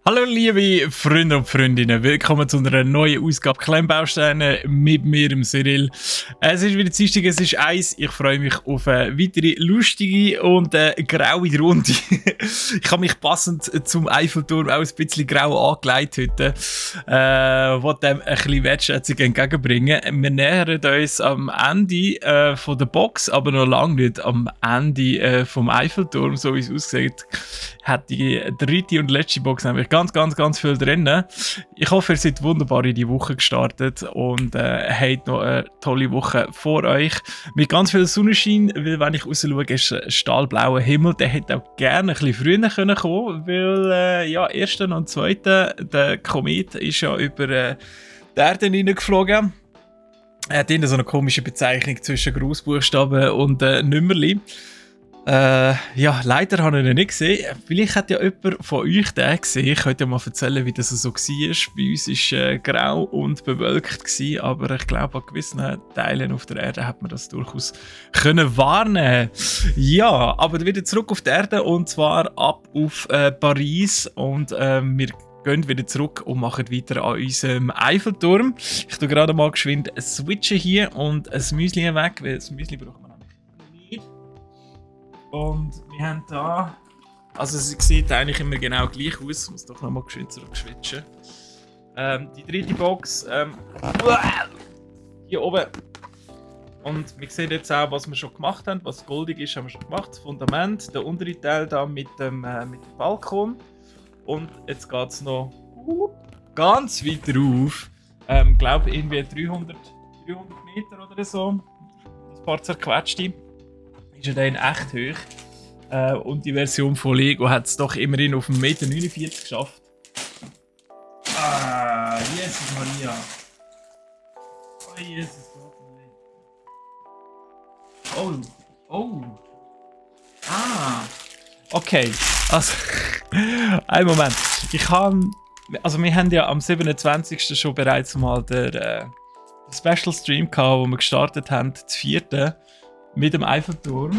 Hallo liebe Freunde und Freundinnen, willkommen zu einer neuen Ausgabe Klemmbausteine mit mir, dem Cyril. Es ist wieder Dienstag, es ist 1. Ich freue mich auf eine weitere lustige und graue Runde. Ich habe mich passend zum Eiffelturm auch ein bisschen grau angelegt heute. Wollte dem ein bisschen Wertschätzung entgegenbringen. Wir nähern uns am Ende von der Box, aber noch lange nicht am Ende vom Eiffelturm, so wie es aussieht. Hat die dritte und letzte Box nämlich ganz viel drin. Ich hoffe, ihr seid wunderbar in die Woche gestartet und habt noch eine tolle Woche vor euch. Mit ganz viel Sonnenschein, weil wenn ich raus schaue, ist ein stahlblauer Himmel. Der hätte auch gerne ein bisschen früher kommen können, weil ja, 1. und 2. der Komet ist ja über die Erde hineingeflogen. Er hat so eine komische Bezeichnung zwischen Großbuchstaben und Nummerli. Ja, leider habe ich ihn nicht gesehen. Vielleicht hat ja jemand von euch den gesehen. Ich könnte ja mal erzählen, wie das so war. Bei uns war es grau und bewölkt, aber ich glaube, an gewissen Teilen auf der Erde hat man das durchaus können warnen. Ja, aber wieder zurück auf die Erde und zwar ab auf Paris und wir gehen wieder zurück und machen weiter an unserem Eiffelturm. Ich tue gerade mal geschwind switchen hier und ein Müsli weg, weil das Müsli braucht man nämlich nicht. Und wir haben da, also es sieht eigentlich immer genau gleich aus, ich muss doch nochmal geschwind zurück-switchen. Die dritte Box, hier oben. Und wir sehen jetzt auch, was wir schon gemacht haben, was goldig ist, haben wir schon gemacht. Das Fundament, der untere Teil da mit dem Balkon. Und jetzt geht es noch ganz weiter auf. Ich glaube irgendwie 300 Meter oder so. Ein paar zerquetschte. Ist ja dann echt hoch. Und die Version von Lego hat es doch immerhin auf 1,49 Meter geschafft. Ah, Jesus Maria. Oh, Jesus Gott. Oh. Ah. Okay. Also, einen Moment. Also wir haben ja am 27. schon bereits mal den Special Stream gehabt, wo wir gestartet haben, das 4. mit dem Eiffelturm.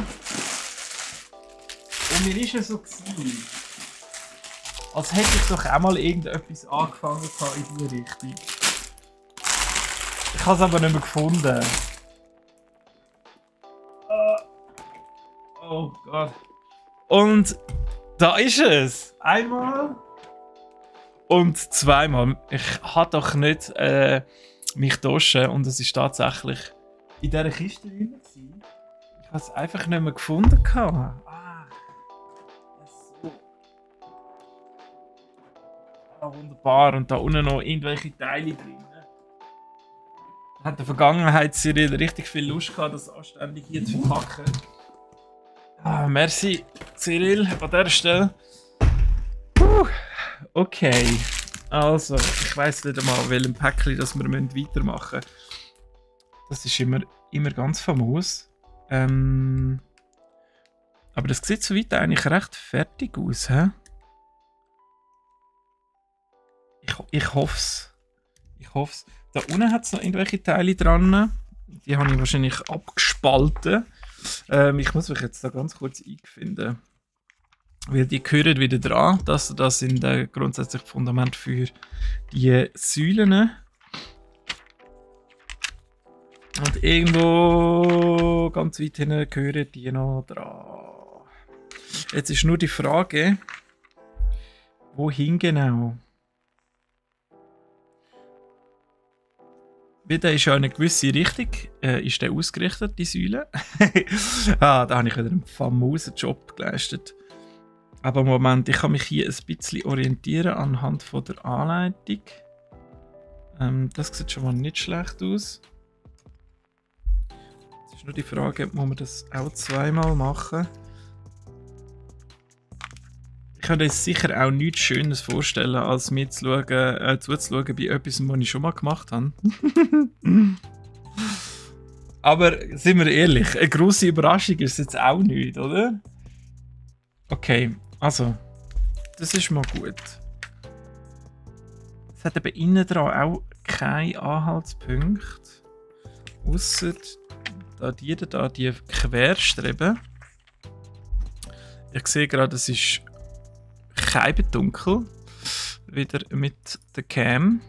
Und mir ist es so gewesen, als hätte ich doch auch mal irgendetwas angefangen in diese Richtung. Ich habe es aber nicht mehr gefunden. Oh Gott. Und da ist es. Einmal und zweimal. Ich habe doch nicht mich duschen und es ist tatsächlich in dieser Kiste drin. Ich habe es einfach nicht mehr gefunden. Ah, so. Ah, wunderbar. Und da unten noch irgendwelche Teile drin. Hat in der Vergangenheit Cyril richtig viel Lust gehabt, das anständig hier zu verpacken. Ah, merci Cyril an dieser Stelle. Okay. Also, ich weiss nicht einmal, welchem Päckchen das wir weitermachen müssen. Das ist immer ganz famos. Aber das sieht soweit eigentlich recht fertig aus, hä? Ich hoffe es. Da unten hat es noch irgendwelche Teile dran. Die habe ich wahrscheinlich abgespalten. Ich muss mich jetzt da ganz kurz einfinden. Weil die gehören wieder dran. Das sind grundsätzlich Fundament für die Säulen. Und irgendwo ganz weit hinten gehören die noch dran. Jetzt ist nur die Frage, wohin genau? Der ist ja in eine gewisse Richtung. Ist der ausgerichtet, die Säule? Da habe ich wieder einen famosen Job geleistet. Aber Moment, ich kann mich hier ein bisschen orientieren anhand von der Anleitung. Das sieht schon mal nicht schlecht aus. Jetzt ist nur die Frage, muss man das auch zweimal machen? Ich kann mir sicher auch nichts Schönes vorstellen, als mir zuzuschauen bei etwas, was ich schon mal gemacht habe. Aber sind wir ehrlich, eine grosse Überraschung ist es jetzt auch nicht, oder? Okay, also, das ist mal gut. Es hat eben innen dran auch keinen Anhaltspunkt. Ausser die Querstreben. Ich sehe gerade, es ist keibendunkel. wieder mit der Cam.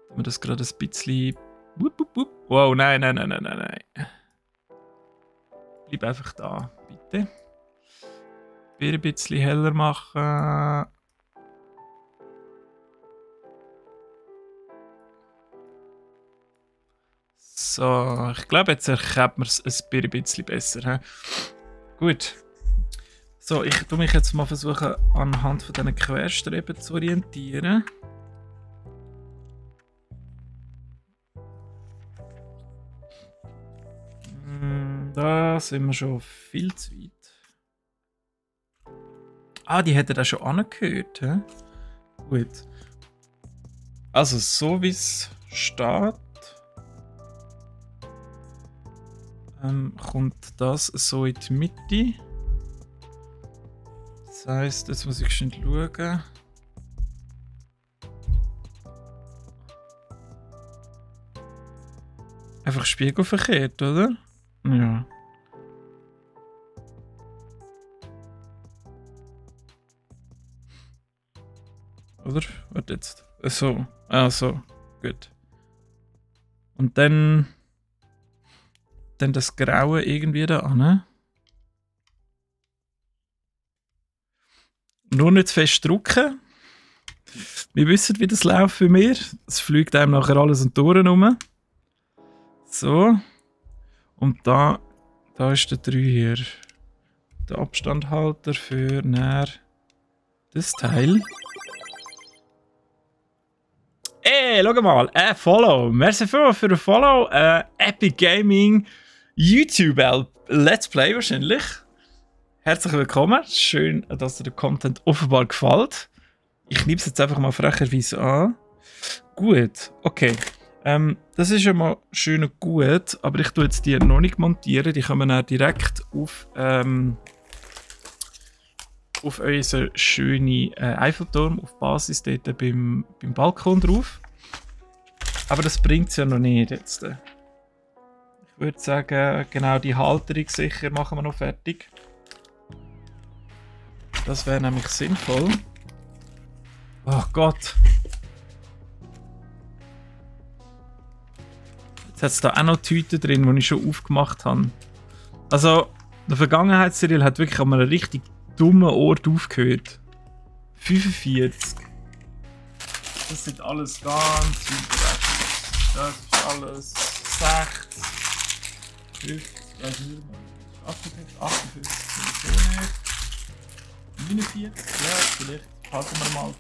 Wenn wir das gerade ein bisschen... Wow, nein. Bleib einfach da, bitte. Wieder ein bisschen heller machen. So, ich glaube, jetzt erkennt man es ein bisschen besser. He? Gut. So, ich tue mich jetzt mal versuchen, anhand von diesen Querstreben zu orientieren. Da sind wir schon viel zu weit. Ah, die hätten da schon angehört. He? Gut. Also, so wie es steht, kommt das so in die Mitte. Das heisst, jetzt muss ich schon schauen. Einfach spiegelverkehrt, oder? Ja. Oder? Warte jetzt. So. Ah, so. Gut. Und dann das Graue irgendwie da an. Nur nicht zu fest drücken. Wir wissen, wie das läuft für mir. Es fliegt einem nachher alles um die Ohren rum. So. Und da ist der 3 hier. Der Abstandhalter für näher das Teil. Hey, schau mal. Follow. Merci für ein Follow. Epic Gaming YouTube Let's Play wahrscheinlich. Herzlich willkommen. Schön, dass dir der Content offenbar gefällt. Ich nehme es jetzt einfach mal frecherweise an. Gut, okay. Das ist schon mal schön und gut, aber ich tue jetzt die noch nicht montieren. Die kommen dann direkt auf unseren schönen Eiffelturm, auf Basis dort beim Balkon drauf. Aber das bringt es ja noch nicht jetzt. Ich würde sagen, genau die Halterung sicher machen wir noch fertig. Das wäre nämlich sinnvoll. Oh Gott. Jetzt hat es da auch noch Tüten drin, die ich schon aufgemacht habe. Also, der Vergangenheitsserie hat wirklich an einem richtig dummen Ort aufgehört. 45. Das sind alles ganz weit. Das ist alles 60. 50, also 58, 58, so nicht. 49, ja, vielleicht halten wir mal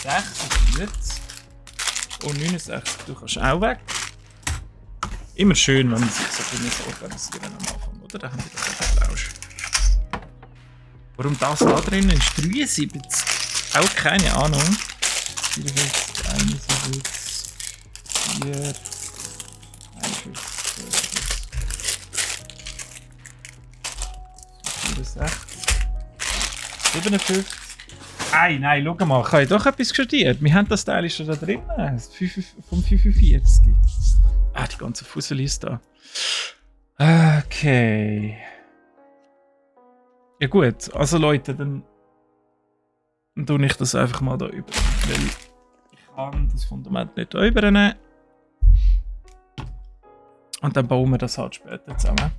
47, 46 und 69. Du kannst auch weg. Immer schön, wenn man sich so ein organisieren am Anfang, oder? Da haben wir das einfach Flausch. Warum das da drin ist? 73? Auch keine Ahnung. 54, 71, 4, 51, 64, 57. Nein, schau mal, ich habe doch etwas studiert. Wir haben das Teil schon da drin. Vom 45. Die ganze Fussel ist da. Okay. Ja gut, also Leute, dann tue ich das einfach mal da über. Weil ich kann das Fundament nicht da übernehmen. Und dann bauen wir das halt später zusammen.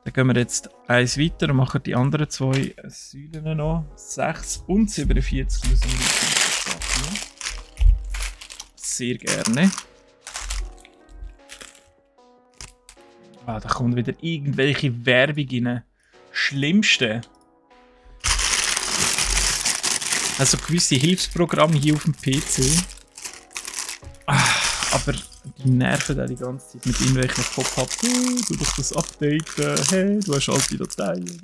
Dann gehen wir jetzt eins weiter und machen die anderen zwei Säulen noch. 6 und 47 müssen wir starten. Sehr gerne. Da kommt wieder irgendwelche Werbung rein. Schlimmste. Also gewisse Hilfsprogramme hier auf dem PC. Aber die nerven da die ganze Zeit mit irgendwelchen Pop-ups. Du musst das updaten. Hey, du hast alte Dateien.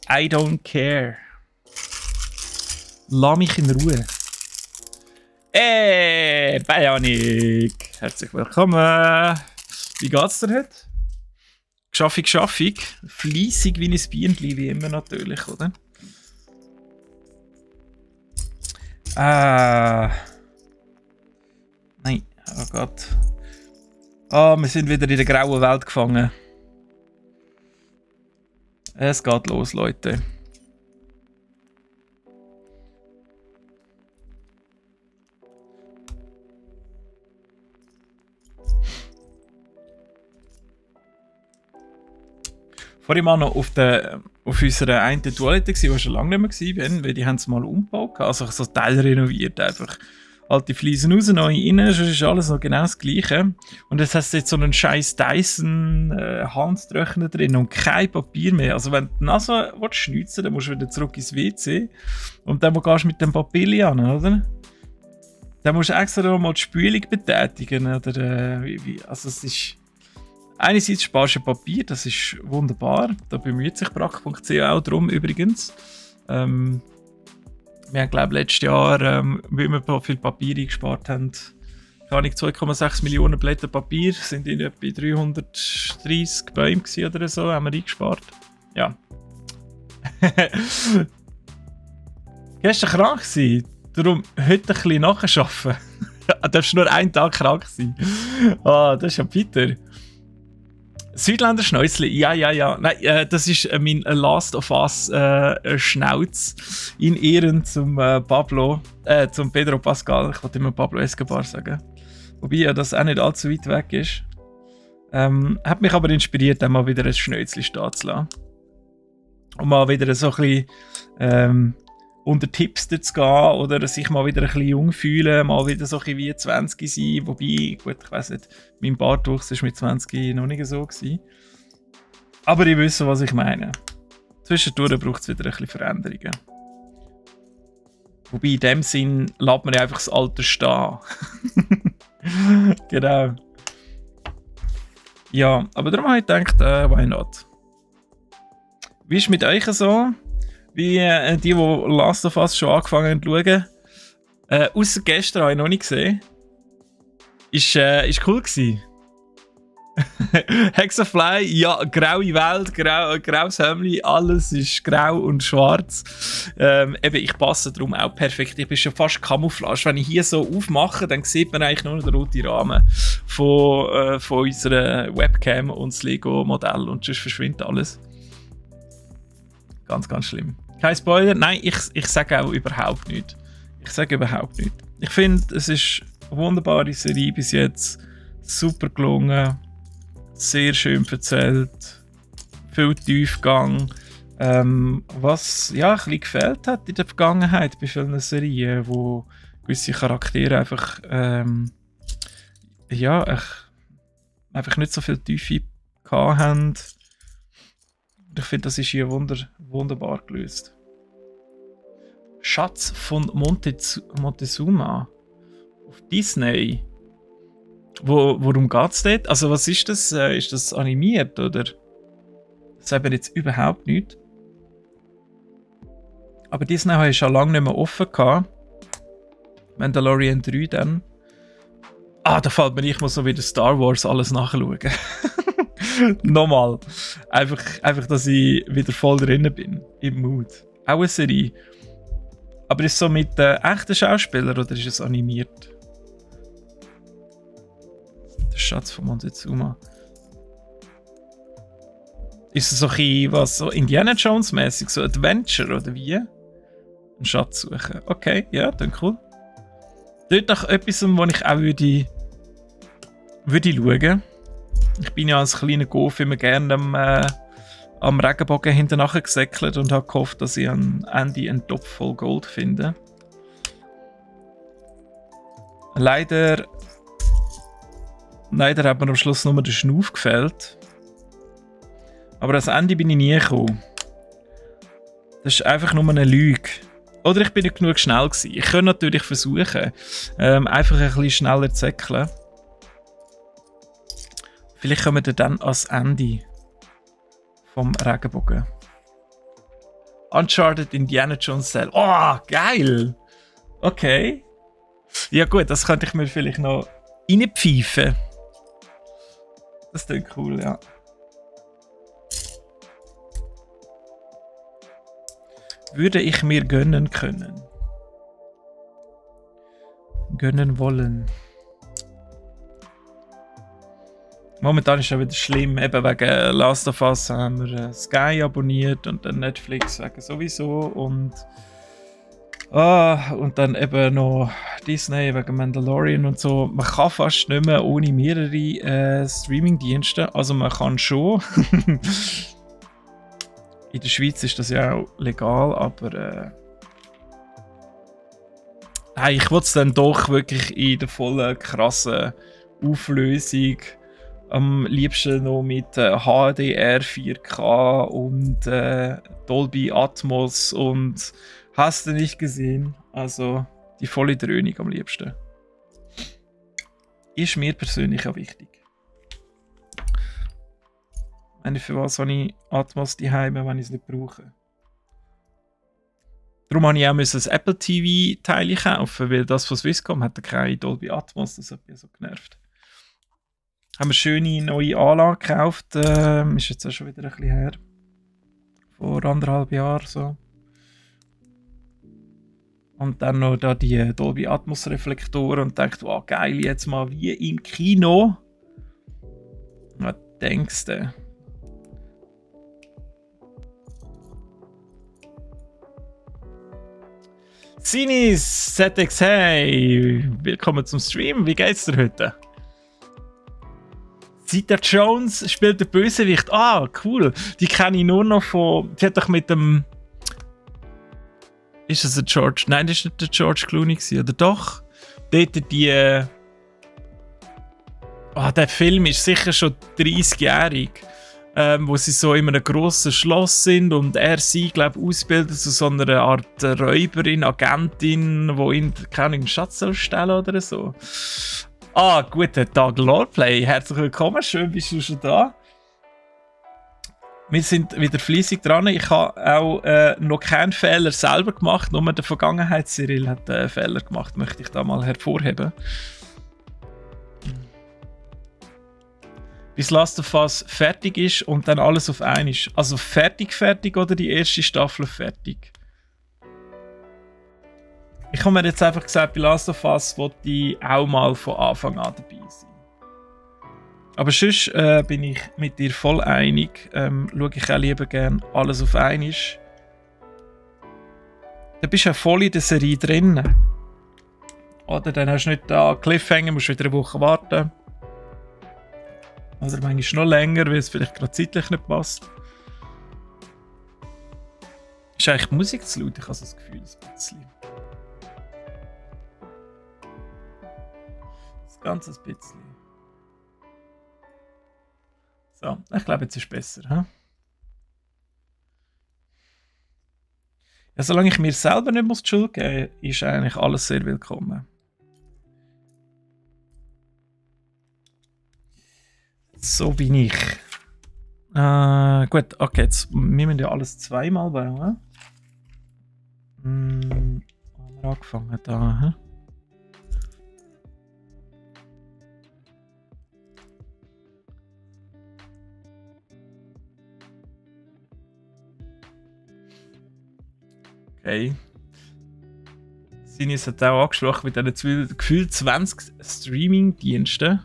I don't care. Lass mich in Ruhe. Bionic! Herzlich willkommen. Wie geht's dir heute? Geschaffig. Fleissig wie ein Bienchen, wie immer natürlich, oder? Nein, oh Gott. Ah, wir sind wieder in der grauen Welt gefangen. Es geht los, Leute. Vorhin mal noch auf unserer einen Toilette gsi, die schon lange nicht mehr war, weil die haben es mal umgebaut, also so Teil renoviert einfach. Alte Fliesen raus, neue rein, sonst ist alles noch genau das Gleiche. Und jetzt hast du jetzt so einen scheiß Dyson Handtrockner drin und kein Papier mehr. Also wenn du die Nase schnitzen, dann musst du wieder zurück ins WC und dann gehst du mit dem Papier an, oder? Dann musst du extra noch mal die Spülung betätigen, oder also es ist... Einerseits sparst du Papier, das ist wunderbar. Da bemüht sich brack.ch auch drum übrigens. Wir haben, glaube ich, letztes Jahr, weil wir viel Papier eingespart haben, 2,6 Millionen Blätter Papier, sind in etwa 330 Bäume oder so, haben wir eingespart. Ja. Gestern krank sein, darum heute ein bisschen nacharbeiten. Du darfst nur einen Tag krank sein. Ah, das ist ja bitter. Südländer Schnäuzli, ja. Nein, das ist mein Last of Us Schnauz in Ehren zum zum Pedro Pascal. Ich wollte immer Pablo Escobar sagen. Wobei ja das auch nicht allzu weit weg ist. Hat mich aber inspiriert, dann mal wieder ein Schnäuzli stehen zu lassen. Und mal wieder so ein bisschen unter Tipps zu gehen oder sich mal wieder ein bisschen jung fühlen, mal wieder so ein bisschen wie 20 sein. Wobei, gut, ich weiss nicht, mein Bartwuchs war mit 20 noch nicht so gewesen. Aber ich weiß, was ich meine. Zwischendurch braucht es wieder ein bisschen Veränderungen. Wobei in dem Sinn lässt man ja einfach das Alter stehen. Genau. Ja, aber darum habe ich gedacht, why not? Wie ist es mit euch so? Wie die Last of Us schon angefangen haben zu schauen. Ausser gestern habe ich noch nicht gesehen. Ist cool gewesen. Hexafly, ja, graue Welt, graues Hemdli, alles ist grau und schwarz. Eben, ich passe darum auch perfekt. Ich bin schon fast Camouflage. Wenn ich hier so aufmache, dann sieht man eigentlich nur noch den roten Rahmen von unserer Webcam und das Lego-Modell und sonst verschwindet alles. Ganz, ganz schlimm. Kein Spoiler. Nein, ich sage auch überhaupt nichts. Ich sage überhaupt nichts. Ich finde, es ist eine wunderbare Serie bis jetzt. Super gelungen. Sehr schön erzählt. Viel Tiefgang. Was ja, ein bisschen gefehlt hat in der Vergangenheit bei vielen Serien, wo gewisse Charaktere einfach einfach nicht so viel Tiefe hatten. Ich finde, das ist hier wunderbar gelöst. Schatz von Montezuma auf Disney. Worum geht es dort? Also was ist das? Ist das animiert oder? Das sagt mir jetzt überhaupt nicht. Aber Disney habe ich schon lange nicht mehr offen gehabt. Mandalorian 3 dann. Ah, da fällt mir nicht mal so wie Star Wars alles nachschauen. Nochmal. Einfach, dass ich wieder voll drin bin. Im Mood. Auch eine Serie. Aber ist es so mit echten Schauspielern oder ist es animiert? Der Schatz von Montezuma. Ist es so ein bisschen, was so Indiana Jones mäßig, so Adventure oder wie? Einen Schatz suchen. Okay, ja, dann cool. Dort noch etwas, wo ich auch würde schauen. Ich bin ja als kleiner Golf immer gerne am Regenbogen hinterher gesäckelt und habe gehofft, dass ich am Ende einen Topf voll Gold finde. Leider hat mir am Schluss nur der Schnuff gefällt. Aber ans Ende bin ich nie gekommen. Das ist einfach nur eine Lüge. Oder ich bin nicht genug schnell gewesen. Ich könnte natürlich versuchen, einfach ein bisschen schneller zu säckeln. Vielleicht kommen wir dann ans Ende vom Regenbogen. Uncharted Indiana Jones Style. Oh, geil! Okay. Ja gut, das könnte ich mir vielleicht noch reinpfeifen. Das klingt cool, ja. Würde ich mir gönnen können. Gönnen wollen. Momentan ist es ja wieder schlimm, eben wegen Last of Us haben wir Sky abonniert und dann Netflix wegen sowieso und dann eben noch Disney wegen Mandalorian und so. Man kann fast nicht mehr ohne mehrere Streaming-Dienste, also man kann schon. In der Schweiz ist das ja auch legal, aber ich will es dann doch wirklich in der vollen, krassen Auflösung. Am liebsten noch mit HDR 4K und Dolby Atmos und hast du nicht gesehen? Also die volle Dröhnung am liebsten. Ist mir persönlich auch wichtig. Für was habe ich Atmos daheim, wenn ich es nicht brauche? Darum habe ich auch das Apple TV Teil kaufen, weil das von Swisscom hat keine Dolby Atmos, das hat mich so genervt. Haben wir schöne neue Anlage gekauft, ist jetzt auch schon wieder ein bisschen her. Vor 1,5 Jahren so. Und dann noch da die Dolby Atmos Reflektoren und dachte, wow, geil, jetzt mal wie im Kino. Was denkst du? Sinis, ZX, hey! Willkommen zum Stream, wie geht's dir heute? Zita Jones spielt der Bösewicht. Ah, cool. Die kenne ich nur noch von. Die hat doch mit dem. Ist das der George? Nein, das ist nicht der George Clooney gewesen, oder doch? Dort die. Der Film ist sicher schon 30-jährig. Wo sie so in einem grossen Schloss sind und sie, glaube ich, ausbildet zu so einer Art Räuberin, Agentin, die ihn keinen Schatz stellen oder so. Guten Tag, Lordplay. Herzlich willkommen, schön bist du schon da. Wir sind wieder fleissig dran. Ich habe auch noch keinen Fehler selber gemacht, nur der Vergangenheit Cyril hat Fehler gemacht, möchte ich da mal hervorheben. Bis Last of Us fertig ist und dann alles auf einmal ist. Also fertig oder die erste Staffel fertig? Ich habe mir jetzt einfach gesagt, bei Last of Us wollte ich auch mal von Anfang an dabei sein. Aber sonst bin ich mit dir voll einig. Schaue ich auch lieber gerne alles auf einmal. Da bist du ja voll in der Serie drin. Oder dann hast du nicht da Cliffhanger, musst wieder eine Woche warten. Oder manchmal noch länger, weil es vielleicht gerade zeitlich nicht passt. Ist eigentlich die Musik zu laut? Ich habe so das Gefühl, ein bisschen. Das Ganze ein bisschen. So, ich glaube, jetzt ist es besser. He? Ja, solange ich mir selber nicht die Schuld geben muss, ist eigentlich alles sehr willkommen. So bin ich. Gut, okay, jetzt, wir müssen ja alles zweimal bauen. Haben wir angefangen da, hä? Okay. Sinis hat auch angesprochen mit diesen gefühlt 20 Streaming-Diensten.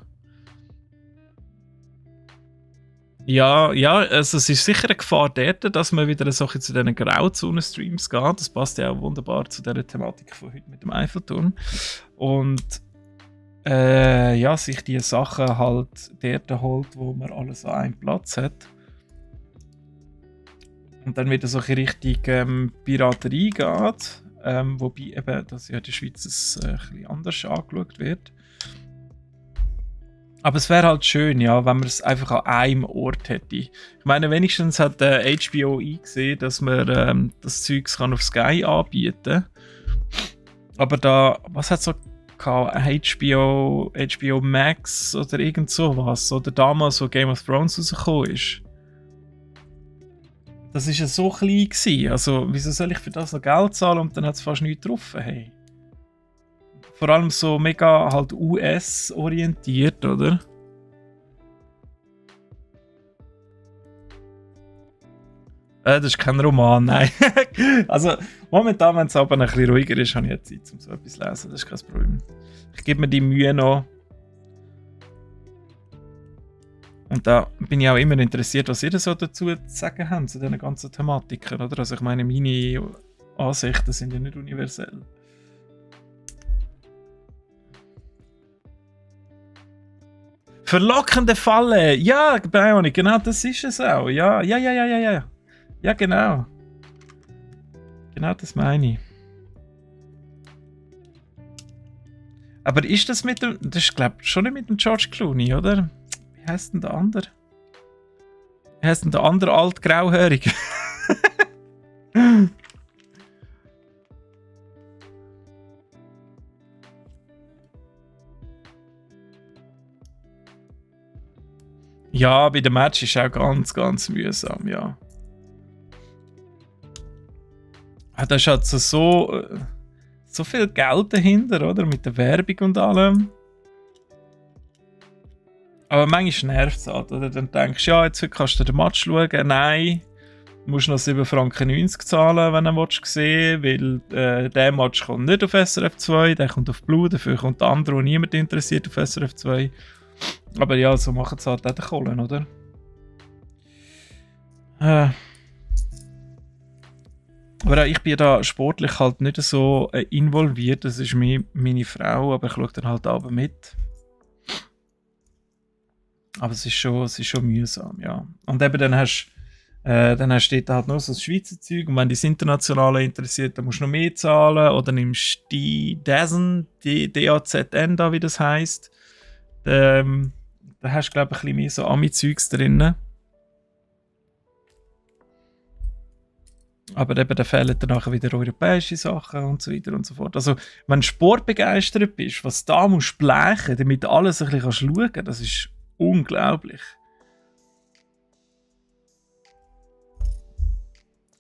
Ja, also es ist sicher eine Gefahr dort, dass man wieder so zu diesen Grauzonen-Streams geht. Das passt ja auch wunderbar zu dieser Thematik von heute mit dem Eiffelturm. Und sich die Sachen halt dort holt, wo man alles an einem Platz hat. Und dann wieder so in Richtung Piraterie geht. Wobei eben, dass ja in der Schweiz ein bisschen anders angeschaut wird. Aber es wäre halt schön, ja, wenn man es einfach an einem Ort hätte. Ich meine, wenigstens hat HBO eingesehen, dass man das Zeugs auf Sky anbieten kann. Aber da, was hat so HBO Max oder irgend sowas? Oder damals, wo Game of Thrones rausgekommen ist. Das war ja so klein gewesen. Also, wieso soll ich für das noch Geld zahlen und dann hat es fast nichts drauf? Hey. Vor allem so mega halt US-orientiert, oder? Das ist kein Roman, nein. Also, momentan, wenn es aber ein bisschen ruhiger ist, habe ich jetzt Zeit, um so etwas zu lesen. Das ist kein Problem. Ich gebe mir die Mühe noch. Und da bin ich auch immer interessiert, was ihr so dazu zu sagen habt, zu diesen ganzen Thematiken, oder? Also ich meine, meine Ansichten sind ja nicht universell. Verlockende Falle! Ja, Bionic, genau das ist es auch. Ja. Ja, genau. Genau das meine ich. Aber ist das mit dem... Das ist, glaube ich, schon nicht mit dem George Clooney, oder? Wie heißt denn der andere? Wie heißt denn der andere Alt-Grauhörige? Ja, bei dem Match ist auch ganz mühsam, ja. Da ist halt so viel Geld dahinter, oder? Mit der Werbung und allem. Aber manchmal nervt es halt, oder? Dann denkst du, ja, jetzt kannst du den Match schauen. Nein, du musst noch 7,90 Franken zahlen, wenn du sehen willst, weil der Match kommt nicht auf SRF 2, der kommt auf Blue, dafür kommt der andere, der niemand interessiert, auf SRF 2. Aber ja, so machen es halt auch die Kohlen, oder? Aber auch ich bin da sportlich halt nicht so involviert. Das ist meine Frau, aber ich schaue dann halt aber mit. Aber es ist schon mühsam, ja. Und eben dann hast du dort halt nur so das Schweizer Zeug. Und wenn dich das Internationale interessiert, dann musst du noch mehr zahlen. Oder nimmst die DAZN, die DAZN da, wie das heisst. Da hast du, glaube ich, ein bisschen mehr so Ami-Zeugs drin. Aber eben, da fehlen dann nachher wieder europäische Sachen und so weiter und so fort. Also, wenn du sportbegeistert bist, was da musst du blechen, damit du alles ein bisschen schauen kannst, das ist unglaublich.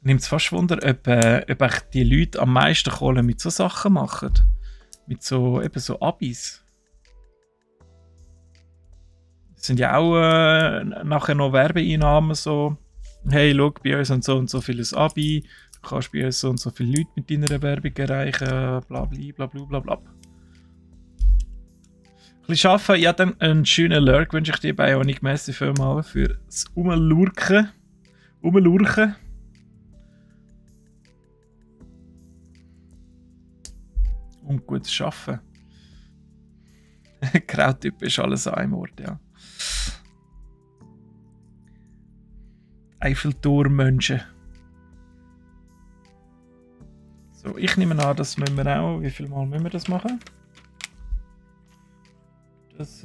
Nimmt es fast Wunder, ob die Leute am meisten Kohle mit so Sachen machen. Mit so Abis. Das sind ja auch nachher noch Werbeeinnahmen so. Hey, schau, bei uns und so vieles Abi, du kannst bei uns so und so viele Leute mit deiner Werbung erreichen, bla bla bla bla. Ein bisschen arbeiten, ja, dann einen schönen Lurk wünsche ich dir bei Bionic. Merci vielmals für das Umlurken. Und gutes Arbeiten. Krauttyp ist alles an einem Ort, ja. Eiffelturm-Menschen. So, ich nehme an, das müssen wir auch. Wie viel Mal müssen wir das machen? Das,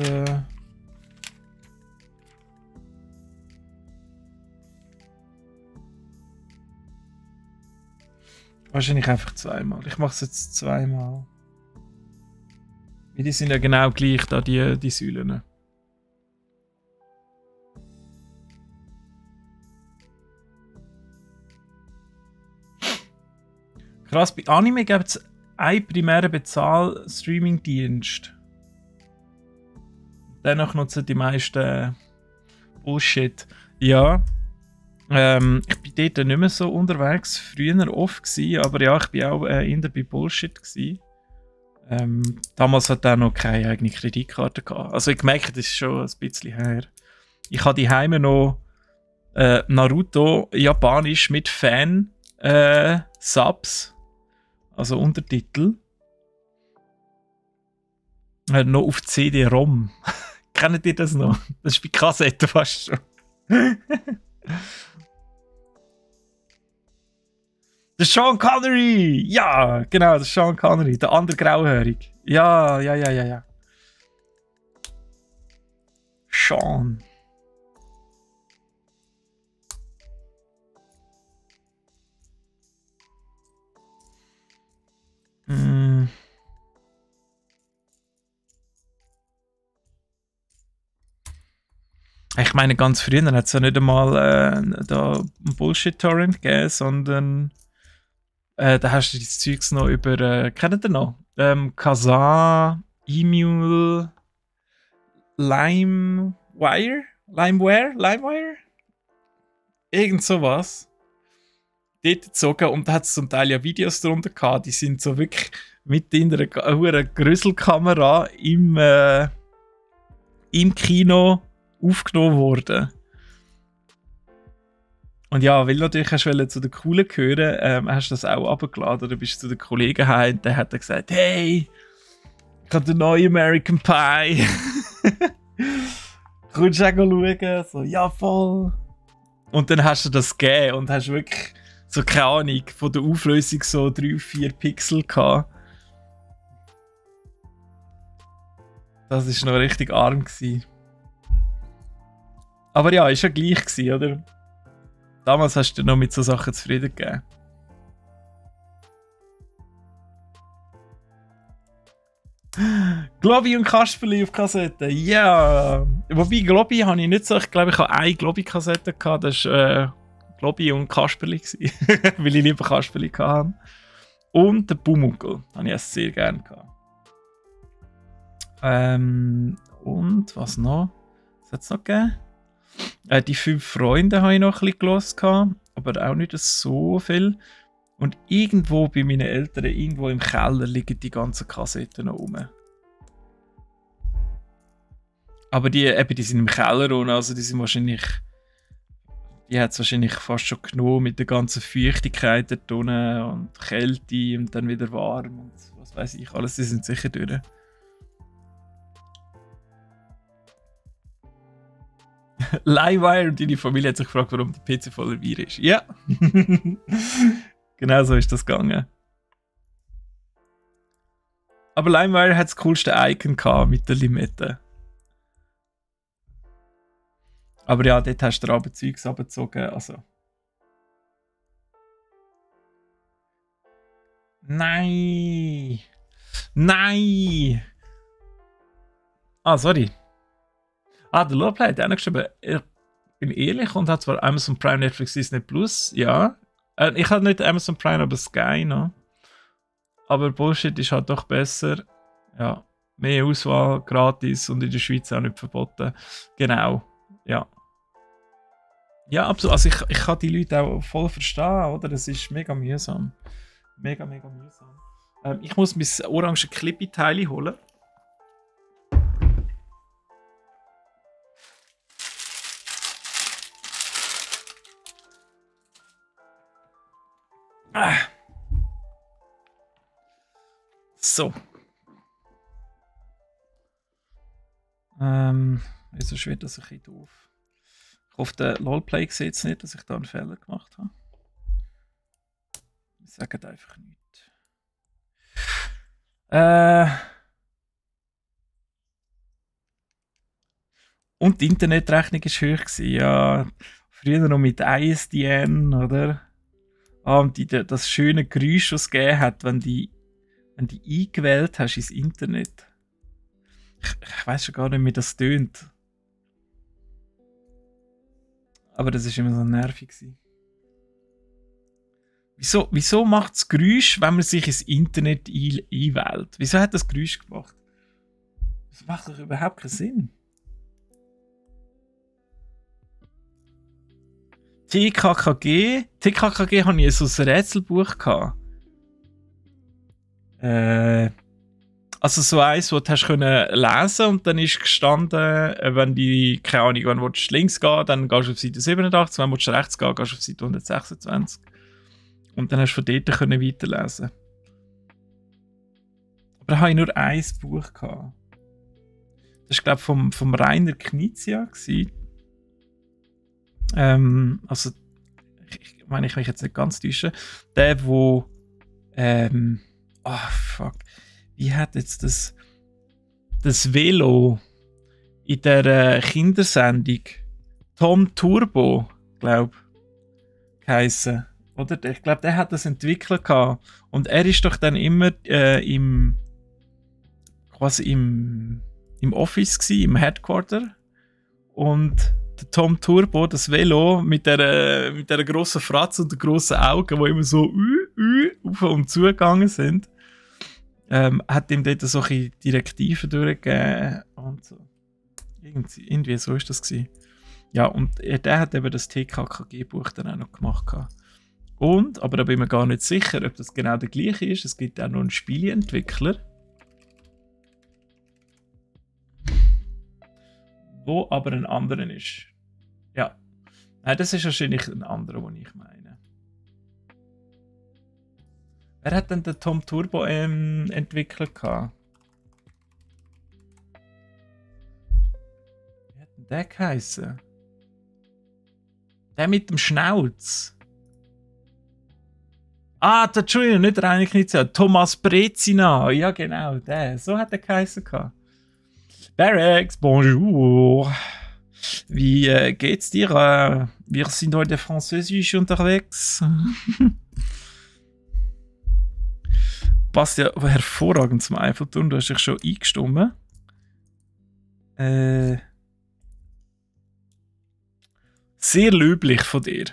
wahrscheinlich einfach zweimal. Ich mache es jetzt zweimal. Die sind ja genau gleich, da die Säulen. Krass, bei Anime gibt es einen primären Bezahl-Streaming-Dienst. Dennoch nutzen die meisten Bullshit. Ja. Ich bin dort nicht mehr so unterwegs. Früher oft gewesen, aber ja, ich war auch eher bei Bullshit gewesen. Damals hat er noch keine eigene Kreditkarte gehabt. Also ich merke, das ist schon ein bisschen her. Ich habe die Heime noch Naruto Japanisch mit Fan-Subs. Also Untertitel. Noch auf CD-ROM. Kennt ihr das noch? Das ist bei Kassetten fast schon. Der Sean Connery! Ja, genau, der Sean Connery. Der andere Grauhörig. Ja. Sean. Ich meine, ganz früher hat es ja nicht einmal da einen Bullshit-Torrent gegeben, sondern da hast du das Zeugs noch über, kennt ihr noch? Kazaa, Emule, LimeWire? Irgend sowas. Dort gezogen und da hat es zum Teil ja Videos darunter gehabt, die sind so wirklich mit in einer Grüsselkamera im Kino aufgenommen worden. Und ja, weil natürlich hast du zu den Coolen gehören, hast du das auch runtergeladen oder bist du zu den Kollegen heim und der hat dann gesagt, hey, ich habe den neuen American Pie. Kommst du auch schauen? So, ja voll. Und dann hast du das gegeben und hast wirklich so, keine Ahnung, von der Auflösung so 3-4 Pixel gehabt. Das war noch richtig arm gewesen. Aber ja, ist ja gleich gewesen, oder? Damals hast du noch mit so Sachen zufrieden gegeben. Globi und Kasperli auf Kassette, ja! Wobei, Globi habe ich nicht so, ich glaube, ich habe eine Globi-Kassette gehabt, das war Globi und Kasperli, weil ich lieber Kasperli hatte. Und der Pumuckl habe ich es sehr gerne gehabt. Und was noch? Was hat es noch gegeben? Die 5 Freunde habe ich noch ein bisschen gehört, aber auch nicht so viel. Und irgendwo bei meinen Eltern, irgendwo im Keller, liegen die ganzen Kassetten noch rum. Aber die sind im Keller und also die sind wahrscheinlich... Die hat es wahrscheinlich fast schon genommen mit der ganzen Feuchtigkeit dort unten und Kälte und dann wieder warm und was weiß ich alles, die sind sicher durch. Livewire und deine Familie hat sich gefragt, warum der PC voller Viren ist. Ja, genau so ist das gegangen. Aber Livewire hat das coolste Icon gehabt mit der Limette. Aber ja, dort hast du aber Zeugs abgezogen, also. Nein! Nein! Ah, sorry. Ah, der Lowplay hat auch noch geschrieben, ich bin ehrlich und hat zwar Amazon Prime, Netflix, Disney Plus, ja. Ich habe nicht Amazon Prime, aber Sky noch. Aber Bullshit ist halt doch besser. Ja, mehr Auswahl, gratis und in der Schweiz auch nicht verboten. Genau, ja. Ja, absolut. Also ich kann die Leute auch voll verstehen, oder? Das ist mega mühsam. Mega, mega mühsam. Ich muss mein orange Clippy-Teil holen. So. Wieso schwirrt das ein bisschen doof? Ich hoffe, der LOLplay sieht es nicht, dass ich da einen Fehler gemacht habe. Ich sage einfach nichts. Und die Internetrechnung war hoch. Ja, früher noch mit ISDN, oder? Und das schöne Geräusch, das es gegeben hat, wenn die eingewählt hast ins Internet. Ich weiß schon gar nicht, wie das tönt. Aber das war immer so nervig. Wieso macht das Geräusch, wenn man sich ins Internet einwählt? Wieso hat das Geräusch gemacht? Das macht doch überhaupt keinen Sinn. TKKG hatte ich so ein Rätselbuch gehabt. Also so eins, wo du hast können lesen und dann ist gestanden, wenn die, keine Ahnung, wenn du links gehen, dann gehst du auf Seite 87, wenn du rechts gehen, gehst du auf Seite 126. Und dann hast du von dort können weiterlesen. Aber da habe ich nur ein Buch gehabt. Das war, glaube ich, vom Rainer Knizia. Also, ich meine, ich mich jetzt nicht ganz täusche. Der, wo fuck. Wie hat jetzt das Velo in der Kindersendung Tom Turbo, glaube ich, geheissen. Oder? Ich glaube, der hat das entwickelt gehabt. Und er ist doch dann immer im Office gsi, im Headquarter. Und der Tom Turbo, das Velo mit der grossen Fratze und den grossen Augen, die immer so auf und zu gegangen sind, hat ihm dort solche Direktiven durchgegeben und so. Irgendwie so ist das gewesen. Ja, und der hat eben das TKKG-Buch dann auch noch gemacht. Und, aber da bin ich mir gar nicht sicher, ob das genau der gleiche ist. Es gibt auch noch einen Spieleentwickler, wo aber ein anderer ist. Ja. Nein, das ist wahrscheinlich ein anderer, den ich meine. Wer hat denn den Tom Turbo entwickelt gehabt? Wie hat denn der geheißen? Der mit dem Schnauz. Ah, der Entschuldigung, nicht Rainer Knizia. Thomas Brezina. Ja, genau, der. So hat er geheißen gehabt. Barracks, bonjour. Wie geht's dir? Wir sind heute französisch unterwegs. Passt ja hervorragend zum Eiffelturm. Du hast dich schon eingestimmt. Sehr löblich von dir.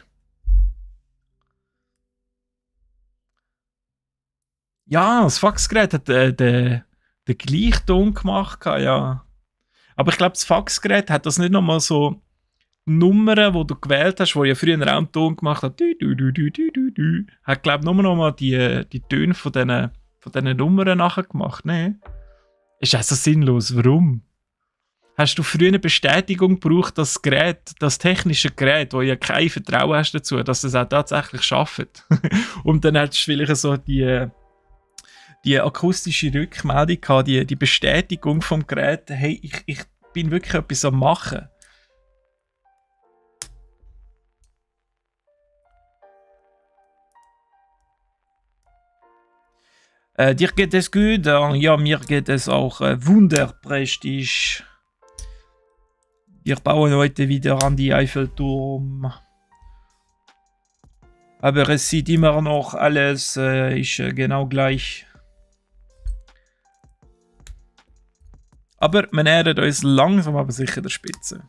Ja, das Faxgerät hat den gleichen Ton gemacht. Ja. Aber ich glaube, das Faxgerät hat das nicht nochmal so Nummern, die du gewählt hast, wo ja früher auch einen Ton gemacht hat. Hat, glaube ich, nur nochmal die Töne von diesen Nummern nachher gemacht. Ne? Ist also sinnlos. Warum? Hast du früher eine Bestätigung gebraucht, dass das Gerät, das technische Gerät, wo ja kein Vertrauen hast dazu, dass es auch tatsächlich schafft? Und dann hast du vielleicht so die akustische Rückmeldung gehabt, die Bestätigung vom Gerät, hey, ich bin wirklich etwas am Machen. Dir geht es gut? Ja, mir geht es auch wunderprächtig. Wir bauen heute wieder an die Eiffelturm. Aber es sieht immer noch alles ist genau gleich. Aber man nähert uns langsam aber sicher der Spitze.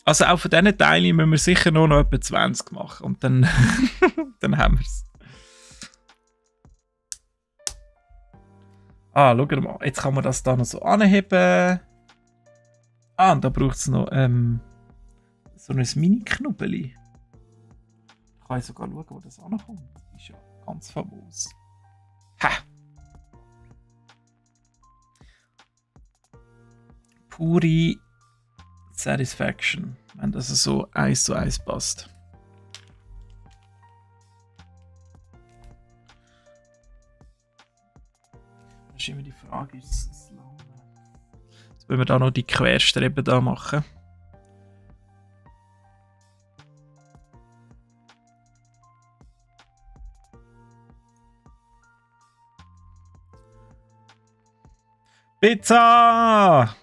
Also auch von diesen Teilen müssen wir sicher nur noch etwa 20 machen. Und dann, dann haben wir es. Ah, schau mal. Jetzt kann man das da noch so anheben. Ah, und da braucht es noch so ein Mini-Knubbeli. Ich kann sogar schauen, wo das ankommt. Das ist ja ganz famos. Ha! Pure Satisfaction, wenn das so 1:1 passt. Das ist immer die Frage, ist es lang? Jetzt wollen wir da noch die Querstreben da machen. Pizza!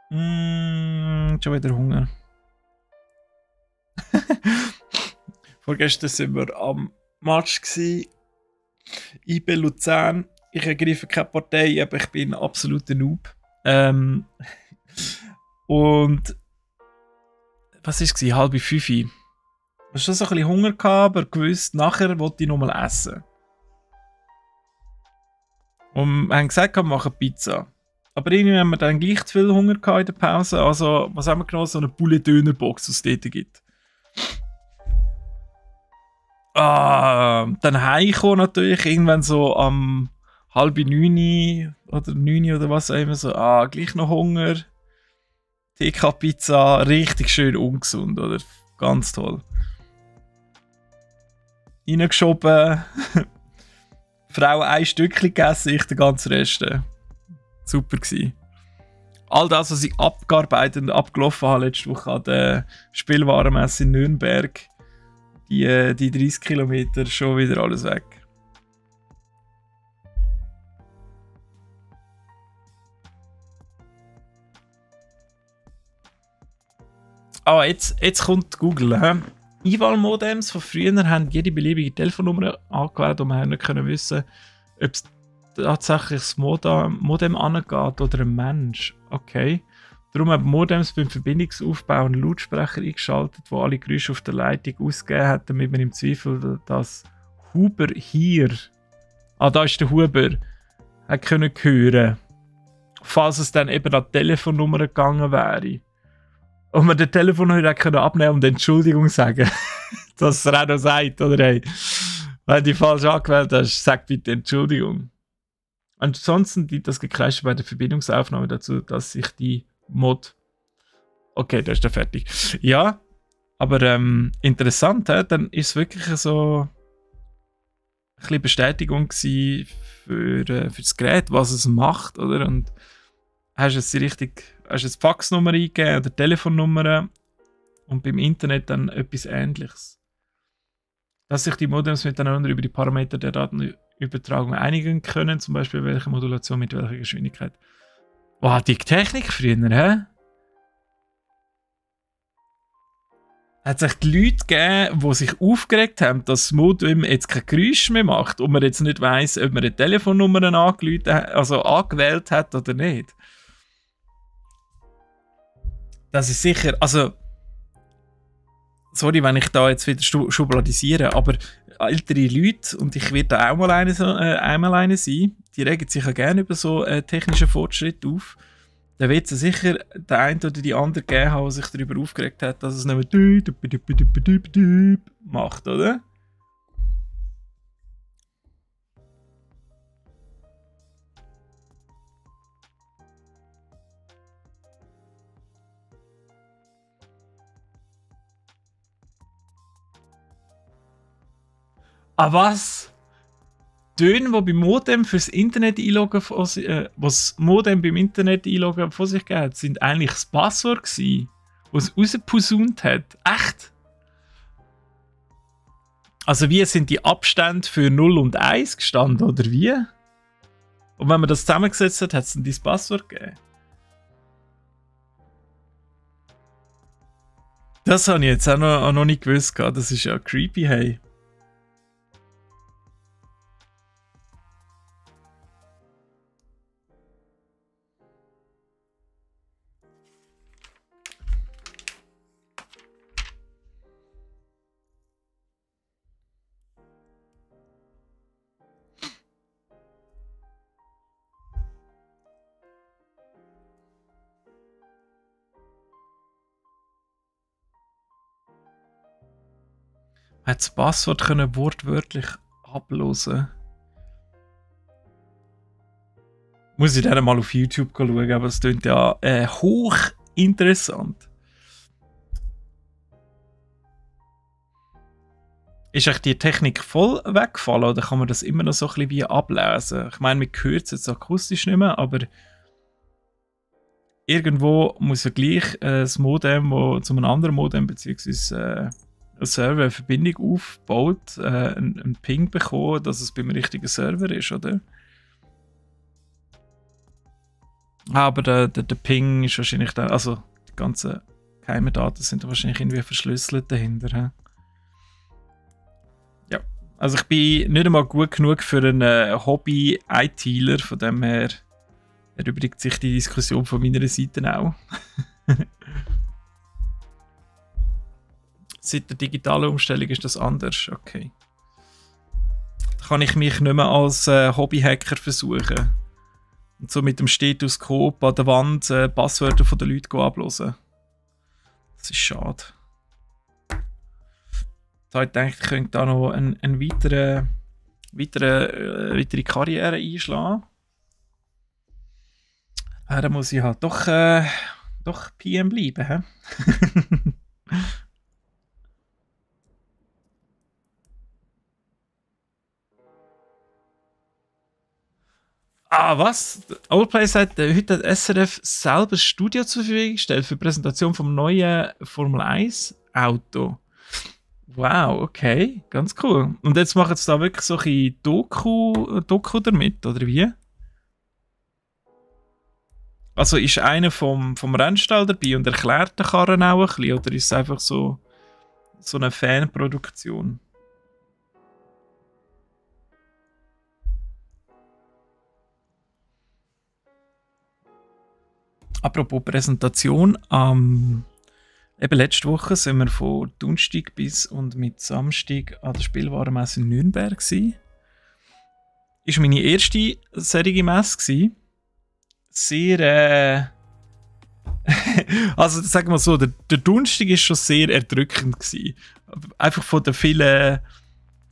Schon wieder Hunger. Vorgestern waren wir am Match IB Luzern. Ich ergreife keine Partei, aber ich bin ein absoluter Noob. Und was war es? 4:30. Ich hatte schon so ein bisschen Hunger gehabt, aber gewusst, nachher wollte ich noch mal essen. Und wir haben gesagt, wir machen Pizza. Aber irgendwie haben wir dann gleich zu viel Hunger gehabt in der Pause. Also, was haben wir genommen? So eine Poulet-Döner-Box, die es dort gibt. Dann heimgekommen natürlich, irgendwann so am 8:30 oder 9 oder was auch immer. So, gleich noch Hunger. TK-Pizza, richtig schön ungesund, oder? Ganz toll. Reingeschoben. Frau ein Stückchen gegessen, ich den ganzen Rest. Super gewesen. All das, was ich abgearbeitet und abgelaufen habe letzte Woche an der Spielwarenmesse in Nürnberg, die 30 Kilometer, schon wieder alles weg. Jetzt kommt Google. Einwahlmodems von früher haben jede beliebige Telefonnummer angewählt und wir haben nicht können wissen, ob es tatsächlich das Modem angeht oder ein Mensch. Okay. Darum haben Modems beim Verbindungsaufbau einen Lautsprecher eingeschaltet, wo alle Geräusche auf der Leitung ausgegeben hat, damit man im Zweifel das Huber hier, da ist der Huber, hat können hören, falls es dann eben an die Telefonnummer gegangen wäre. Und man den Telefonhörer können abnehmen und Entschuldigung sagen, dass er auch noch sagt, oder hey, wenn du falsch angewählt hast, sag bitte Entschuldigung. Ansonsten dient das Gekreische bei der Verbindungsaufnahme dazu, dass sich die Mod. Okay, da ist der fertig. Ja, aber interessant, dann ist es wirklich so ein bisschen Bestätigung gewesen für das Gerät, was es macht, oder? Und hast jetzt Faxnummer eingegeben oder Telefonnummer und beim Internet dann etwas Ähnliches. Dass sich die Modems miteinander über die Parameter der Datenübertragung einigen können, zum Beispiel welche Modulation mit welcher Geschwindigkeit. Wow, die Technik früher, hä? Hat es echt Leute gegeben, die sich aufgeregt haben, dass das Modem jetzt kein Geräusch mehr macht und man jetzt nicht weiss, ob man eine Telefonnummer angewählt hat oder nicht. Das ist sicher, also sorry, wenn ich da jetzt wieder schubladisiere, aber ältere Leute, und ich werde da auch mal einmal eine sein, die regen sich ja gerne über so technische Fortschritte auf. Dann wird es sicher der eine oder die andere gegeben haben, der sich darüber aufgeregt hat, dass es nicht mehr macht, oder? Ah, was? Töne, die beim Modem fürs Internet einloggen, was Modem beim Internet einloggen von sich gegeben hat, sind eigentlich das Passwort gewesen, was es rausposaunt hat. Echt? Also wie sind die Abstände für 0 und 1 gestanden, oder wie? Und wenn man das zusammengesetzt hat, hat es dann dieses Passwort gegeben. Das habe ich jetzt auch noch nicht gewusst. Das ist ja creepy, hey. Man hat das Passwort können wortwörtlich ablösen. Muss ich dann mal auf YouTube schauen, aber es klingt ja hoch interessant. Ist euch die Technik voll weggefallen oder kann man das immer noch so ein bisschen wie ablesen? Ich meine, man hört es jetzt akustisch nicht mehr, aber irgendwo muss ja gleich das Modem, das zu einem anderen Modem bzw. ein Server eine Verbindung aufbaut, einen Ping bekommen, dass es beim richtigen Server ist, oder? Aber der Ping ist wahrscheinlich dann, also die ganzen geheimen Daten sind wahrscheinlich irgendwie verschlüsselt dahinter. He? Ja, also ich bin nicht einmal gut genug für einen Hobby-ITler, von dem her erübrigt sich die Diskussion von meiner Seite auch. Seit der digitalen Umstellung ist das anders, okay. Da kann ich mich nicht mehr als Hobbyhacker versuchen. Und so mit dem Stethoskop an der Wand Passwörter von den Leuten ablösen. Das ist schade. Da habe ich gedacht, ich könnte da noch eine weitere Karriere einschlagen. Da muss ich halt doch PM bleiben. Ah, was? Oldplay sagt, heute hat SRF selber ein Studio zur Verfügung gestellt für die Präsentation vom neuen Formel 1 Auto. Wow, okay, ganz cool. Und jetzt machen sie da wirklich so ein Doku damit, oder wie? Also ist einer vom Rennstall dabei und erklärt den Karren auch ein bisschen, oder ist es einfach so eine Fanproduktion? Apropos Präsentation, eben letzte Woche sind wir von Donnerstag bis und mit Samstag an der Spielwarenmesse in Nürnberg gsi. Ist meine erste solche Messe. Sehr, also sagen wir so, der Donnerstag ist schon sehr erdrückend gsi. Einfach von den vielen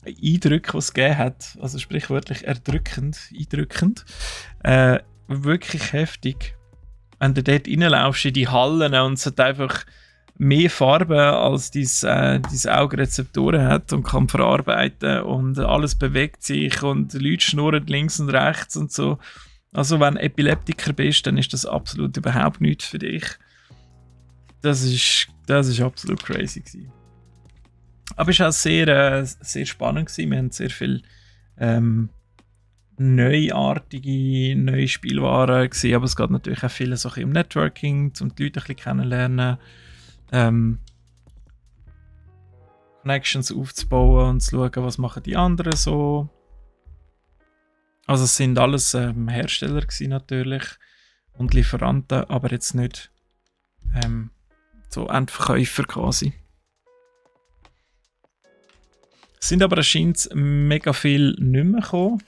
Eindrücken, die es gegeben hat. Also sprichwörtlich eindrückend. Wirklich heftig. wenn du dort reinlaufst in die Hallen und es hat einfach mehr Farben als dein Augenrezeptoren hat und kann verarbeiten und alles bewegt sich und Leute schnurren links und rechts und so. Also wenn du Epileptiker bist, dann ist das absolut überhaupt nichts für dich. Das ist absolut crazy gewesen. Aber es war auch sehr spannend gewesen. Wir haben sehr viel neuartige, neue Spielwaren gesehen, aber es geht natürlich auch viel so im Networking, um die Leute ein bisschen kennenlernen, Connections aufzubauen und zu schauen, was machen die anderen so. Also es sind alles Hersteller gewesen natürlich und Lieferanten, aber jetzt nicht so Endverkäufer quasi. Es sind aber anscheinend mega viel nicht mehr gekommen.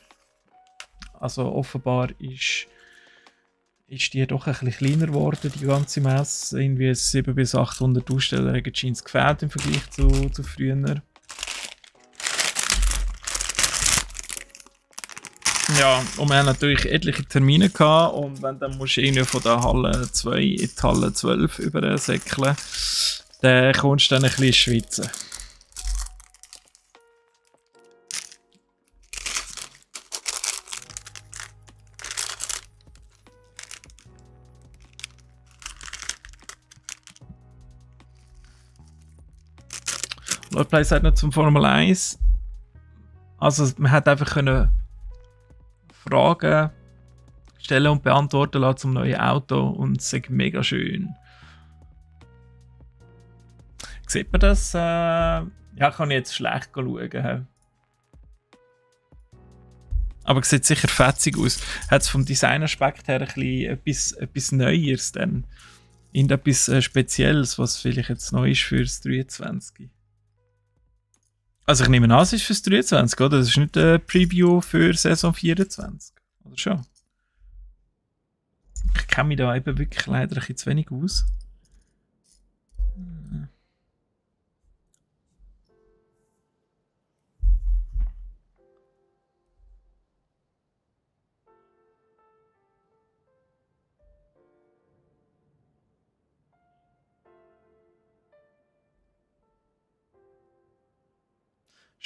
Also offenbar ist die doch ein bisschen kleiner geworden, die ganze Messe. Irgendwie 700 bis 800 Aussteller haben es gefehlt im Vergleich zu früher. Ja, und wir haben natürlich etliche Termine gehabt und wenn dann musst du irgendwie von der Halle 2 in die Halle 12 übersäckeln, dann kommst du dann ein bisschen schwitzen. Lordplay sagt noch zum Formel 1. Also man hat einfach können Fragen stellen und beantworten lassen zum neuen Auto und es ist mega schön. Sieht man das? Ja, kann ich jetzt schlecht schauen. Aber es sieht sicher fetzig aus. Hat es vom Designaspekt her ein bisschen etwas Neues dann? Irgendetwas Spezielles, was vielleicht jetzt neu ist für das 23. Also ich nehme an, es ist fürs 23, oder? Das ist nicht ein Preview für Saison 24, oder schon? Ich kenne mich da eben wirklich leider ein bisschen zu wenig aus.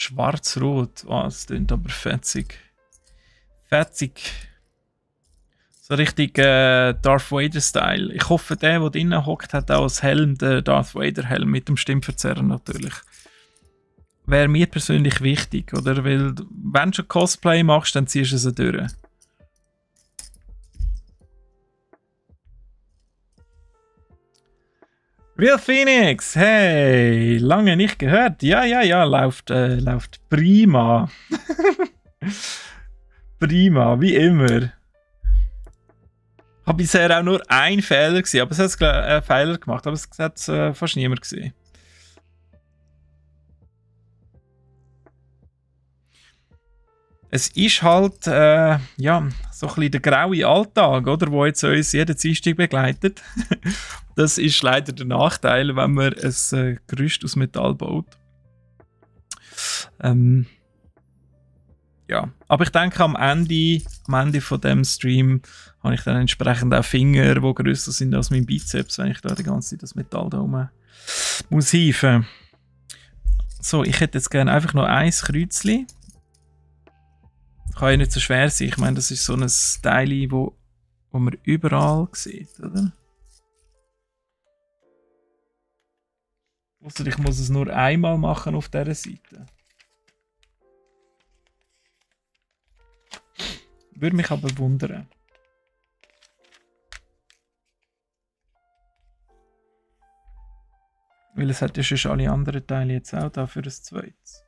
Schwarz-Rot, oh, das klingt aber fetzig. Fetzig. So richtig Darth Vader-Style. Ich hoffe, der drinnen hockt, hat auch als Helm den Darth Vader-Helm mit dem Stimmverzerrer natürlich. Wäre mir persönlich wichtig, oder? Weil, wenn du schon Cosplay machst, dann ziehst du es durch. Real Phoenix, hey, lange nicht gehört. Ja, läuft prima. Prima, wie immer. Habe bisher auch nur einen Fehler gesehen, aber es hat Fehler gemacht, aber es hat fast niemand gesehen. Es ist halt ja, so ein bisschen der graue Alltag, oder, wo jetzt uns jeden Dienstag begleitet. Das ist leider der Nachteil, wenn man ein Gerüst aus Metall baut. Ja, aber ich denke, am Ende von dem Stream habe ich dann entsprechend auch Finger, die grösser sind als mein Bizeps, wenn ich da die ganze Zeit das Metall da oben muss hieven. So, ich hätte jetzt gerne einfach noch ein Kreuzchen. Kann ja nicht so schwer sein. Ich meine, das ist so ein Teil, wo man überall sieht, oder? Also ich muss es nur einmal machen auf dieser Seite. Würde mich aber wundern. Weil es hat ja schon alle anderen Teile jetzt auch da für das zweites.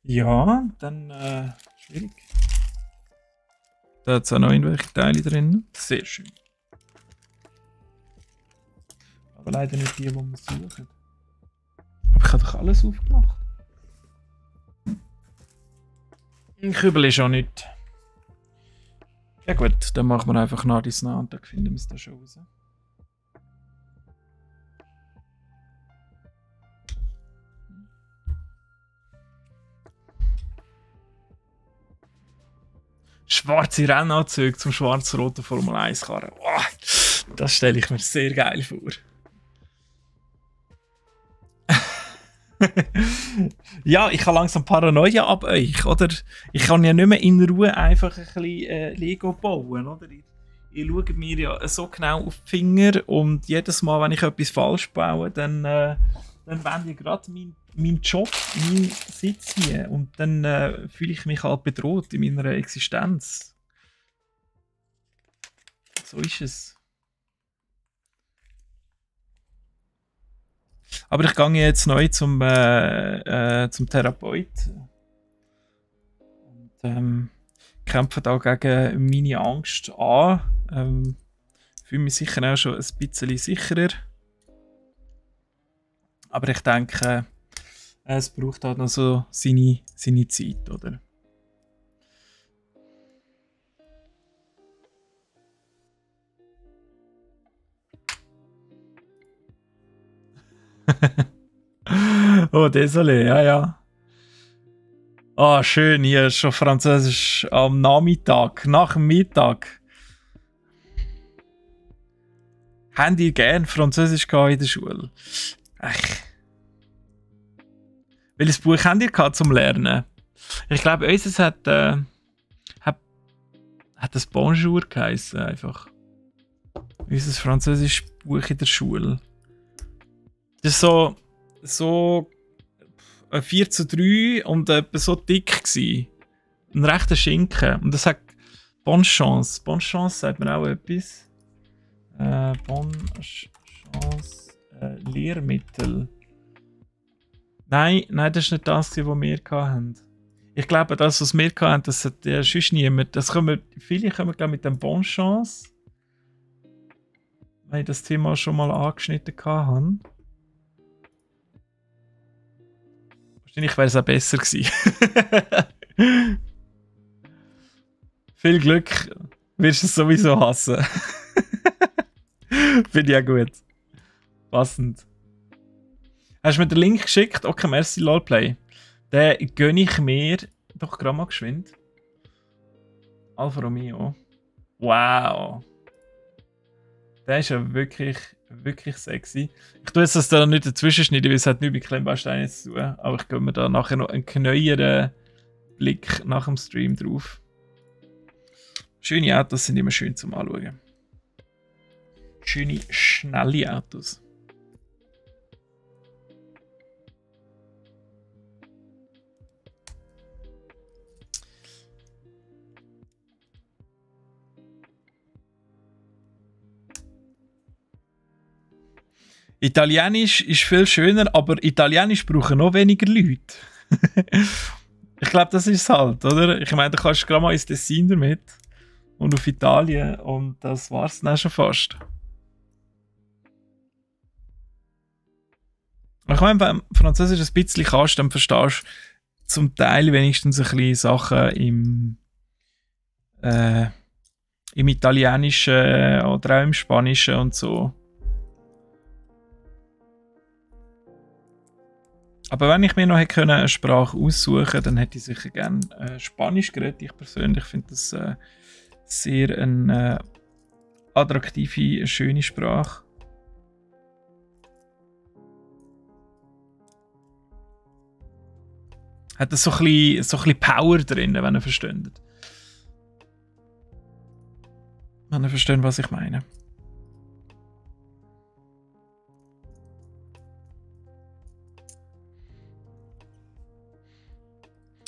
Ja, dann schwierig. Da hat es auch noch irgendwelche Teile drin. Sehr schön. Aber leider nicht die wir suchen. Aber ich habe doch alles aufgemacht. Ein Kübel ist auch nicht. Ja gut, dann machen wir einfach nach dies nach und dann finden wir es da schon raus. Schwarze Rennanzüge zum schwarz-roten Formel 1 Karren. Wow, das stelle ich mir sehr geil vor. Ja, ich habe langsam Paranoia ab euch, oder? Ich kann ja nicht mehr in Ruhe einfach ein bisschen Lego bauen, oder? Ihr schaut mir ja so genau auf die Finger und jedes Mal, wenn ich etwas falsch baue, dann wende ich gerade meinen Job, meinen Sitz hier und dann fühle ich mich halt bedroht in meiner Existenz. So ist es. Aber ich gehe jetzt neu zum Therapeut und kämpfe da gegen meine Angst an. Fühle mich sicher auch schon ein bisschen sicherer. Aber ich denke, es braucht halt noch so seine Zeit, oder? Oh, désolé, ja, ja. Ah, schön, hier ist schon Französisch am Nachmittag, nach dem Mittag. Habt ihr gern Französisch in der Schule? Ech. Welches Buch habt ihr gehabt zum Lernen? Ich glaube, unseres hat das Bonjour geheißen, einfach. Unser französisches Buch in der Schule. Das war so 4:3 und etwa so dick gsi. Ein rechter Schinken. Und das sagt Bonne Chance. Bonne Chance sagt man auch etwas. Bonne Chance. Lehrmittel. Nein, das ist nicht das, was wir hatten. Ich glaube, das, was wir hatten, das hat ja sonst niemand. Viele kommen, glaube ich, mit dem Bonne Chance. Weil ich das Thema schon mal angeschnitten hatte. Wahrscheinlich wäre es auch besser gewesen. Viel Glück, wirst du es sowieso hassen. Finde ich ja gut. Passend. Hast du mir den Link geschickt? Okay, merci, LOLplay. Den gönne ich mir doch gerade mal geschwind. Alfa Romeo. Wow. Der ist ja wirklich sexy. Ich tue jetzt das da nicht dazwischen schneiden, weil es hat nichts mit Klemmbausteinen zu tun. Aber ich gebe mir da nachher noch einen neueren Blick nach dem Stream drauf. Schöne Autos sind immer schön zum Anschauen. Schöne, schnelle Autos. Italienisch ist viel schöner, aber Italienisch brauchen noch weniger Leute. Ich glaube, das ist es halt, oder? Ich meine, du kannst gerade mal ins Tessin damit und auf Italien und das war es dann schon fast. Ich meine, wenn du Französisch ein bisschen kannst, dann verstehst du zum Teil wenigstens ein bisschen Sachen im Italienischen oder auch im Spanischen und so. Aber wenn ich mir noch hätte eine Sprache aussuchen können, dann hätte ich sicher gerne Spanisch geredet. Ich persönlich finde das sehr eine attraktive, schöne Sprache. Hat das so ein bisschen Power drin, wenn ihr versteht. Wenn ihr versteht, was ich meine.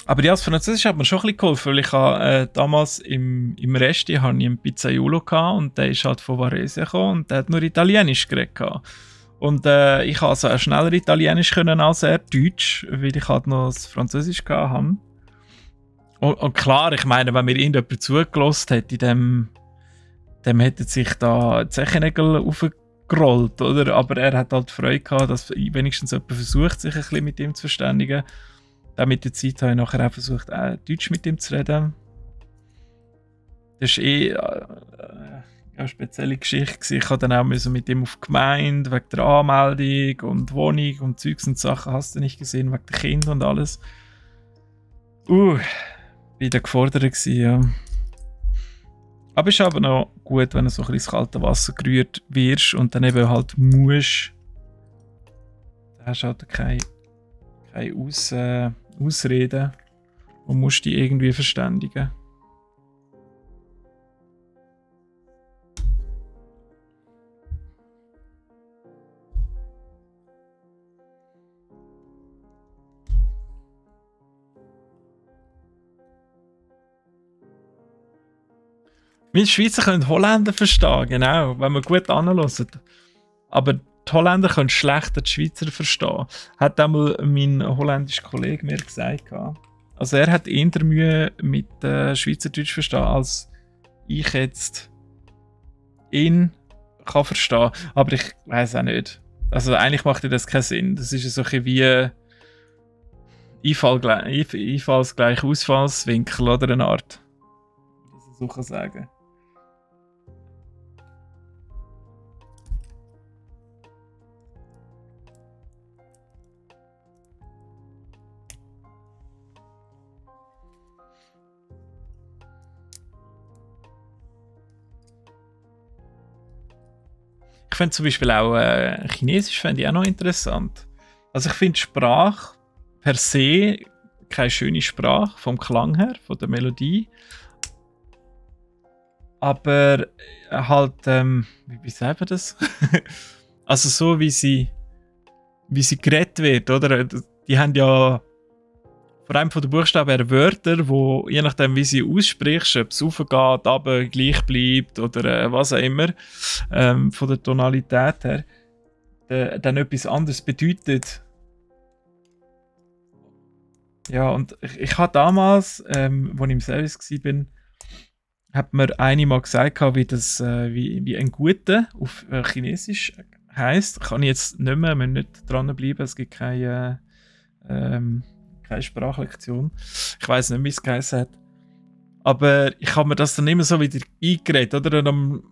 Aber ja, das Französisch hat mir schon ein bisschen geholfen, weil ich damals im Resti hatte ich einen Pizzaiolo und der ist halt von Varese gekommen und der hat nur Italienisch geredet. Und ich konnte also schneller Italienisch können als er Deutsch, weil ich halt noch das Französisch hatte. Und klar, ich meine, wenn mir irgendjemand zugelassen hätte, dem hätte sich da die Zechennägel aufgerollt, oder? Aber er hat halt Freude gehabt, dass wenigstens jemand versucht, sich ein bisschen mit ihm zu verständigen. Dann mit der Zeit habe ich nachher auch versucht, Deutsch mit ihm zu reden. Das war eine spezielle Geschichte gewesen. Ich musste dann auch mit ihm auf die Gemeinde, wegen der Anmeldung und Wohnung und Zeugs und Sachen, hast du nicht gesehen, wegen der Kinder und alles. Wieder gefordert gewesen, ja. Aber es ist aber noch gut, wenn du so ein bisschen ins kalte Wasser gerührt wirst und dann eben halt musst. Da hast du halt keine Ausreden und musst dich irgendwie verständigen. Wir Schweizer können Holländer verstehen, genau, wenn man gut anhört. Aber die Holländer können schlechter die Schweizer verstehen. Hat einmal mein holländischer Kollege mir gesagt. Also er hat eher Mühe mit Schweizerdeutsch verstehen, als ich jetzt ihn kann verstehen. Aber ich weiß auch nicht. Also eigentlich macht das keinen Sinn. Das ist so ein wie Einfallsgleich Ausfallswinkel oder eine Art. Das ich so kann sagen. Ich finde zum Beispiel auch Chinesisch fände ich auch noch interessant. Also ich finde Sprache per se keine schöne Sprache, vom Klang her, von der Melodie. Aber halt, wie sagt man das? Also so wie sie geredet wird, oder? Die haben ja vor allem von den Buchstaben her Wörter, wo je nachdem wie sie aussprichst, ob es raufgeht, runter, gleich bleibt oder was auch immer, von der Tonalität her, dann etwas anderes bedeutet. Ja, und ich habe damals, als ich im Service war, hat mir eine mal gesagt, wie ein Guter auf Chinesisch heisst. Kann ich jetzt nicht mehr, wir müssen nicht dranbleiben, es gibt keine Sprachlektion. Ich weiß nicht, wie es geheißen hat. Aber ich habe mir das dann immer so wieder eingeredet, oder? Und am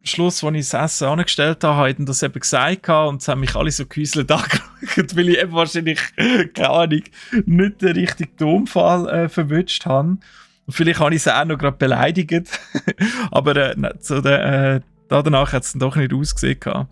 Schluss, als ich das Essen angestellt habe, haben das eben gesagt und es haben mich alle so gehäuselt angeschaut, weil ich eben wahrscheinlich, keine Ahnung, nicht den richtigen Tonfall verwünscht habe. Und vielleicht habe ich sie auch noch gerade beleidigt. Aber danach hat es dann doch nicht ausgesehen.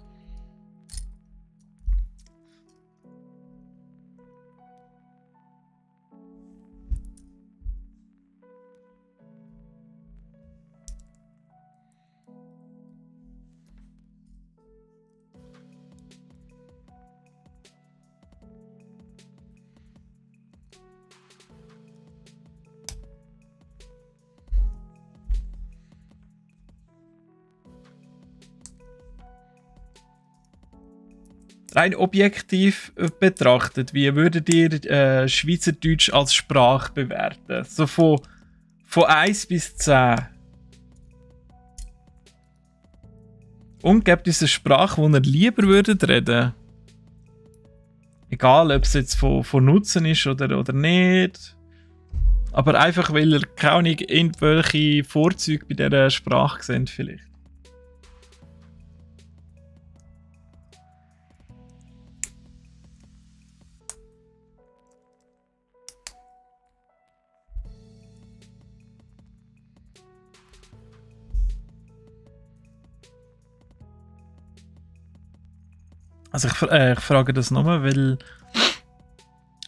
Rein objektiv betrachtet, wie würdet ihr Schweizerdeutsch als Sprache bewerten? So von 1 bis 10. Und gibt es eine Sprache, die ihr lieber würdet reden? Egal, ob es jetzt von Nutzen ist oder nicht. Aber einfach, weil ihr keine irgendwelche Vorzüge bei dieser Sprache seht vielleicht. Also ich frage das nochmal, weil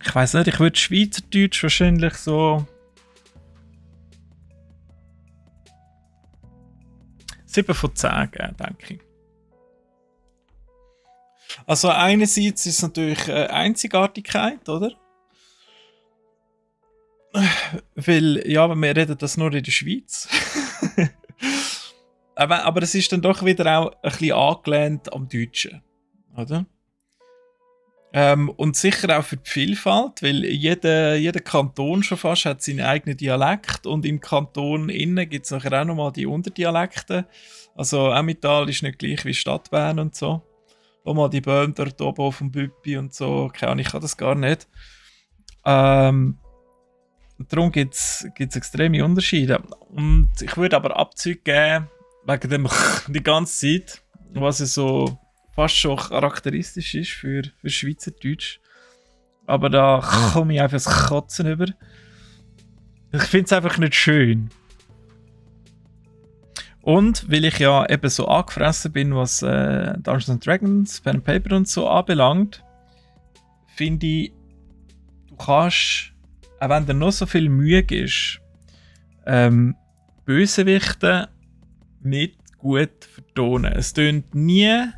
ich weiß nicht, ich würde Schweizerdeutsch wahrscheinlich so 7 von 10 geben, denke ich. Also einerseits ist es natürlich Einzigartigkeit, oder? Weil, ja, wir reden das nur in der Schweiz. aber es ist dann doch wieder auch ein bisschen angelehnt am Deutschen. Oder? Und sicher auch für die Vielfalt, weil jeder Kanton schon fast hat seinen eigenen Dialekt und im Kanton innen gibt es nachher auch nochmal die Unterdialekte. Also Emmental ist nicht gleich wie Stadtbern und so. Auch mal die Böhme dort oben auf dem Büppi und so, keine Ahnung, ich kann das gar nicht. darum gibt es extreme Unterschiede. Und ich würde aber Abzüge geben, wegen dem die ganze Zeit, was es so fast schon charakteristisch ist für Schweizerdeutsch. Aber da komme ich einfach das Kotzen über. Ich finde es einfach nicht schön. Und weil ich ja eben so angefressen bin, was Dungeons Dragons, Pen and Paper und so anbelangt, finde ich, du kannst, auch wenn dir noch so viel Mühe gibst, Bösewichte nicht gut vertonen. Es tönt nie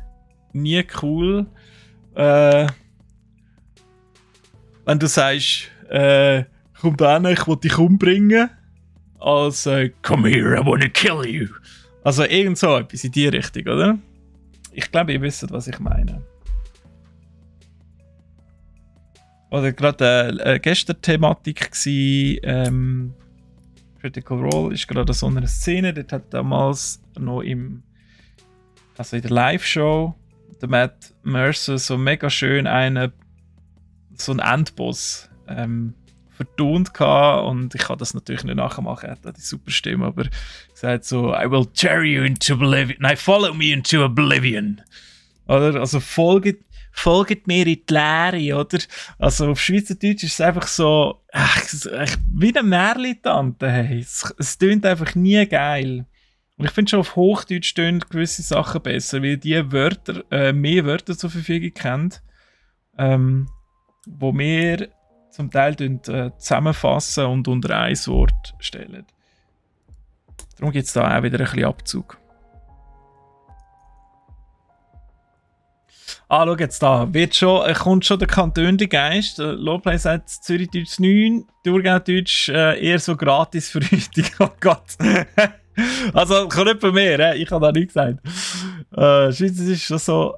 cool, wenn du sagst, komm da hin, ich will dich umbringen, als come here, I wanna kill you. Also irgend so etwas in die Richtung, oder? Ich glaube, ihr wisst, was ich meine. Oder gerade gestern Thematik war, Critical Role ist gerade so eine Szene, dort hat damals noch in der Live-Show der Matt Mercer so mega schön so einen Endboss vertont gehabt, und ich kann das natürlich nicht nachmachen, er hat die super Stimme, aber gesagt so, I will tear you into oblivion, nein, follow me into oblivion. Oder? Also folgt mir in die Leere, oder? Also auf Schweizerdeutsch ist es einfach so, wie eine Märchen-Tante, hey. Es tönt einfach nie geil. Und ich finde schon auf Hochdeutsch tönen gewisse Sachen besser, weil die Wörter, mehr Wörter zur Verfügung haben, wo wir zum Teil zusammenfassen und unter ein Wort stellen. Darum gibt es da auch wieder ein bisschen Abzug. Schau jetzt da. Kommt schon der Kantönliche Geist. Lowplay sagt Zürichdeutsch 9, Thurgaudeutsch eher so gratis Verhütung. Oh Gott. Also, kommt nicht bei mir, ich habe da nichts gesagt. Schweizerdeutsch ist schon so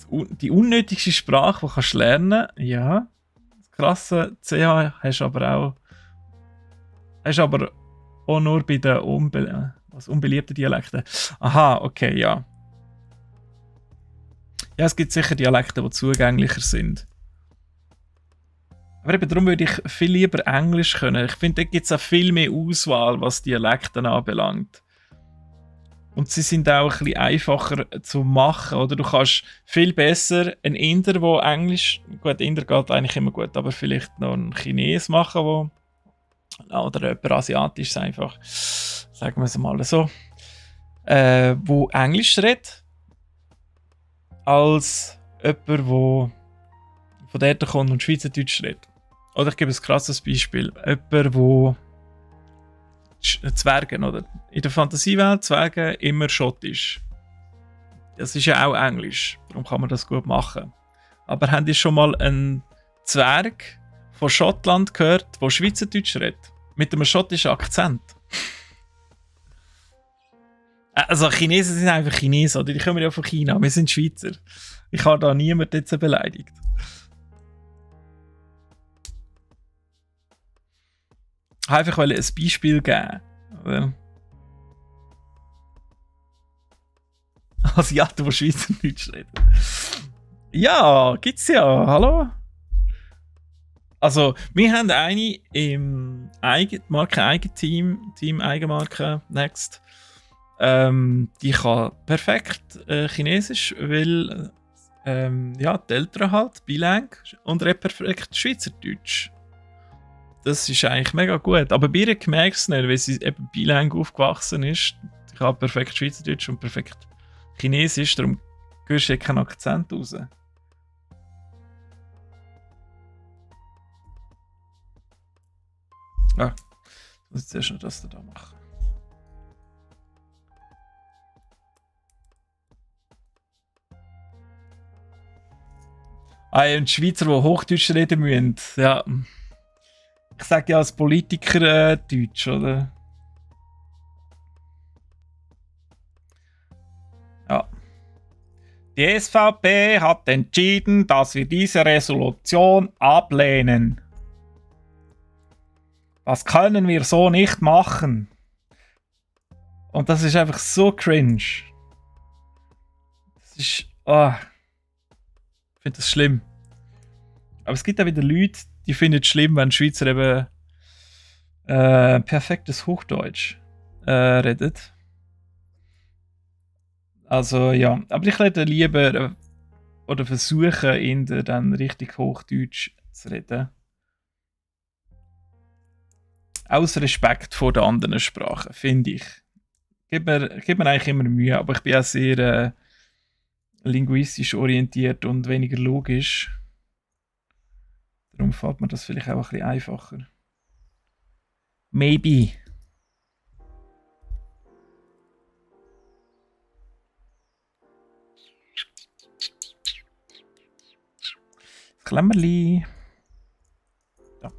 die unnötigste Sprache, die du lernen kannst. Ja. Krasse CH hast aber auch nur bei den unbeliebten Dialekten. Aha, okay, ja. Ja, es gibt sicher Dialekte, die zugänglicher sind. Aber eben darum würde ich viel lieber Englisch können. Ich finde, da gibt es auch viel mehr Auswahl, was Dialekte anbelangt. Und sie sind auch ein bisschen einfacher zu machen. Oder du kannst viel besser einen Inder, der Englisch, gut, Inder geht eigentlich immer gut, aber vielleicht noch einen Chines machen, oder jemand Asiatisch einfach, sagen wir es mal so, wo Englisch redet, als jemand, der von dort kommt und Schweizerdeutsch redet. Oder ich gebe ein krasses Beispiel. Jemand, der Zwergen, oder? In der Fantasiewelt Zwergen immer schottisch. Das ist ja auch Englisch, darum kann man das gut machen. Aber habt ihr schon mal einen Zwerg von Schottland gehört, der Schweizerdeutsch redet? Mit einem schottischen Akzent? Also Chinesen sind einfach Chinesen, oder? Die kommen ja von China, wir sind Schweizer. Ich habe da niemanden jetzt beleidigt. Einfach ein Beispiel geben. Oder? Asiaten, die Schweizerdeutsch reden. Ja, gibt's ja. Hallo? Also, wir haben eine im Team Eigenmarke Next. Die kann perfekt Chinesisch, weil die Eltern halt bilang und redet perfekt Schweizerdeutsch. Das ist eigentlich mega gut. Aber bei ihr merkt es nicht, weil sie eben bilang aufgewachsen ist. Ich habe perfekt Schweizerdeutsch und perfekt Chinesisch, darum hörst du keinen Akzent raus. Ah, ich muss zuerst noch das da machen. Und Schweizer, die Hochdeutsch reden müssen. Ja. Ich sage ja als Politiker Deutsch, oder? Ja. Die SVP hat entschieden, dass wir diese Resolution ablehnen. Das können wir so nicht machen. Und das ist einfach so cringe. Das ist... Oh. Ich finde das schlimm. Aber es gibt auch wieder Leute, die finden es schlimm, wenn Schweizer eben perfektes Hochdeutsch redet. Also ja, aber ich rede lieber oder versuche in der dann richtig Hochdeutsch zu reden. Aus Respekt vor den anderen Sprachen, finde ich. Gib mir eigentlich immer Mühe, aber ich bin auch sehr linguistisch orientiert und weniger logisch. Darum fällt mir das vielleicht auch ein bisschen einfacher. Maybe. Klammerli. Da.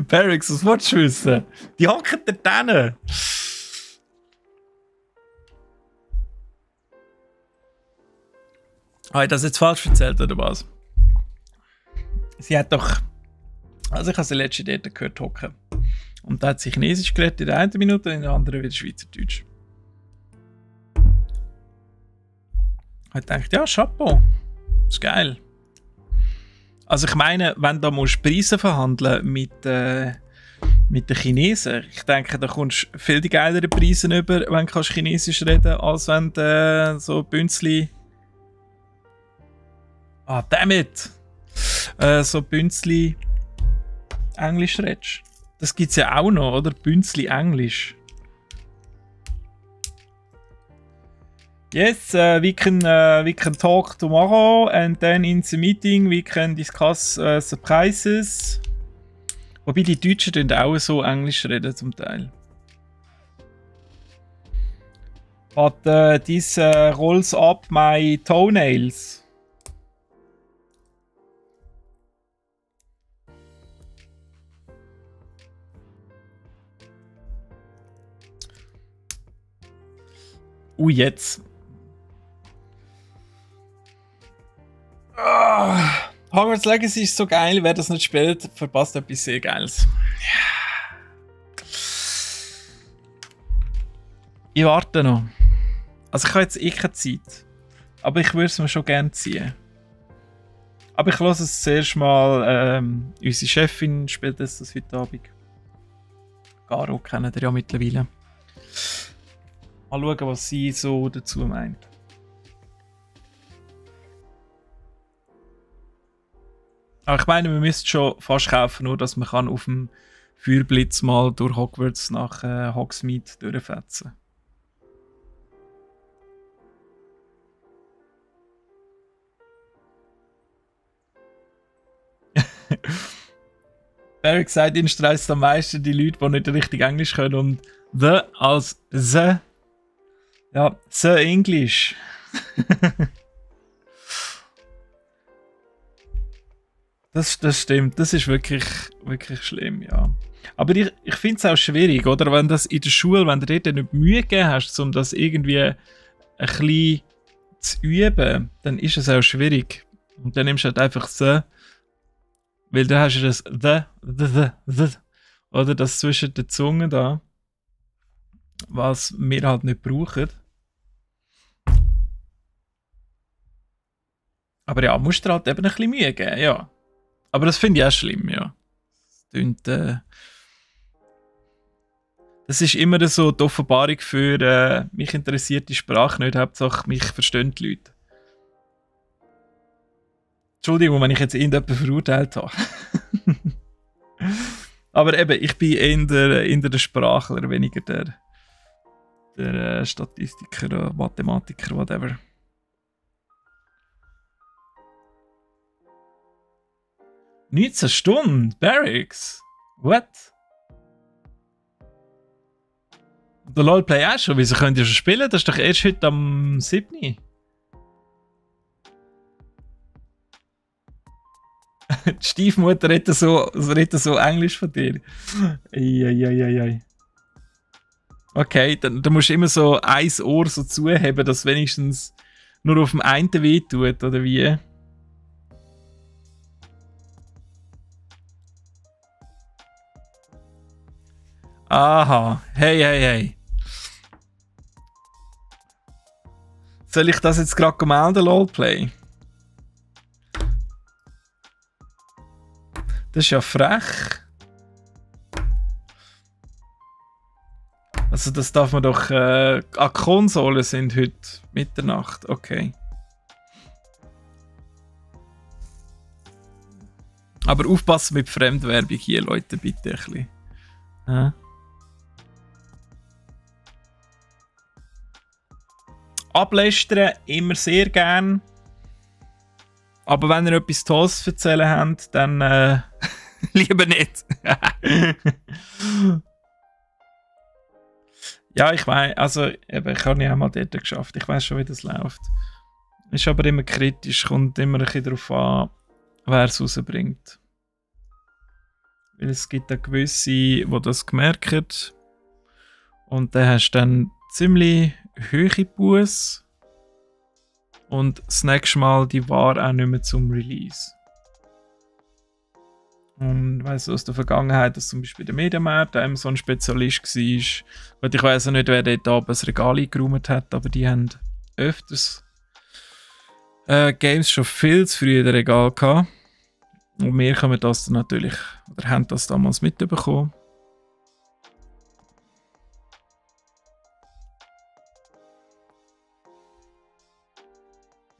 Barracks, was willst du wissen? Die hocken da drinnen. Habe ich das jetzt falsch erzählt, oder was? Sie hat doch... Also ich habe sie letzte dort gehört hocken. Und da hat sie Chinesisch geredet in der einen Minute und in der anderen wieder Schweizerdeutsch. Ich habe gedacht, ja, Chapeau. Das ist geil. Also ich meine, wenn du Preise verhandeln mit den Chinesen, ich denke, da kommst du viel die geileren Preise über, wenn du Chinesisch reden, als wenn du so Bünzli... Ah, dammit! So Bünzli Englisch redest. Das gibt es ja auch noch, oder? Bünzli Englisch. Yes, we can talk tomorrow and then in the meeting we can discuss the prices. Wobei die Deutschen dann auch so Englisch reden zum Teil. But this rolls up my toenails. Jetzt. Hogwarts Legacy ist so geil, wer das nicht spielt, verpasst etwas sehr Geiles. Ich warte noch. Also ich habe jetzt keine Zeit. Aber ich würde es mir schon gerne ziehen. Aber ich lasse es zuerst mal, unsere Chefin spielt das heute Abend. Garo kennen ihr ja mittlerweile. Mal schauen, was sie so dazu meint. Aber ich meine, wir müssen schon fast kaufen, nur dass man kann auf dem Feuerblitz mal durch Hogwarts nach Hogsmeade durchfetzen. Barry sagt, ihn stresst am meisten die Leute, die nicht richtig Englisch können und the als the. Ja, the English. Das stimmt, das ist wirklich schlimm, ja. Aber ich finde es auch schwierig, oder? Wenn das in der Schule, wenn du dir nicht Mühe gegeben hast, um das irgendwie ein bisschen zu üben, dann ist es auch schwierig. Und dann nimmst du halt einfach the, weil da hast du das the, oder das zwischen den Zungen da, was wir halt nicht brauchen. Aber ja, musst du halt eben ein bisschen Mühe geben, ja. Aber das finde ich auch schlimm, ja. Das ist immer so die Offenbarung für mich interessiert die Sprache nicht, Hauptsache mich verstehen die Leute. Entschuldigung, wenn ich jetzt irgendjemanden verurteilt habe. Aber eben, ich bin eher der Sprachler, weniger der Statistiker, Mathematiker, whatever. «19 Stunden? Barracks? What?» Der LoLplay auch schon. Wieso könnt ihr schon spielen? Das ist doch erst heute am 7. Die Stiefmutter redet so Englisch von dir. Eieieiei. Okay, dann musst du immer so ein Ohr so zuheben, dass wenigstens nur auf dem einen weh tut, oder wie? Aha, hey. Soll ich das jetzt gerade melden, LOLplay? Das ist ja frech. Also das darf man doch... Konsolen sind heute Mitternacht. Okay. Aber aufpassen mit Fremdwerbung hier, Leute, bitte ein bisschen. Ja. Ablästern immer sehr gern. Aber wenn ihr etwas Tolles zu erzählen habt, dann lieber nicht. Ja, ich weiß, also ich habe ja auch mal dort geschafft. Ich weiß schon, wie das läuft. Ist aber immer kritisch, kommt immer ein bisschen darauf an, wer es rausbringt. Weil es gibt auch gewisse, die das gemerkt. Und dann hast du dann ziemlich hohe Busse und das nächste Mal die Ware auch nicht mehr zum Release. Und ich weiss aus der Vergangenheit, dass zum Beispiel der Mediamarkt so ein Spezialist war. Und ich weiss auch nicht, wer dort oben das Regal eingeräumt hat, aber die haben öfters Games schon viel zu früh in den Regal gehabt. Und wir haben das dann natürlich, oder haben das damals mitbekommen.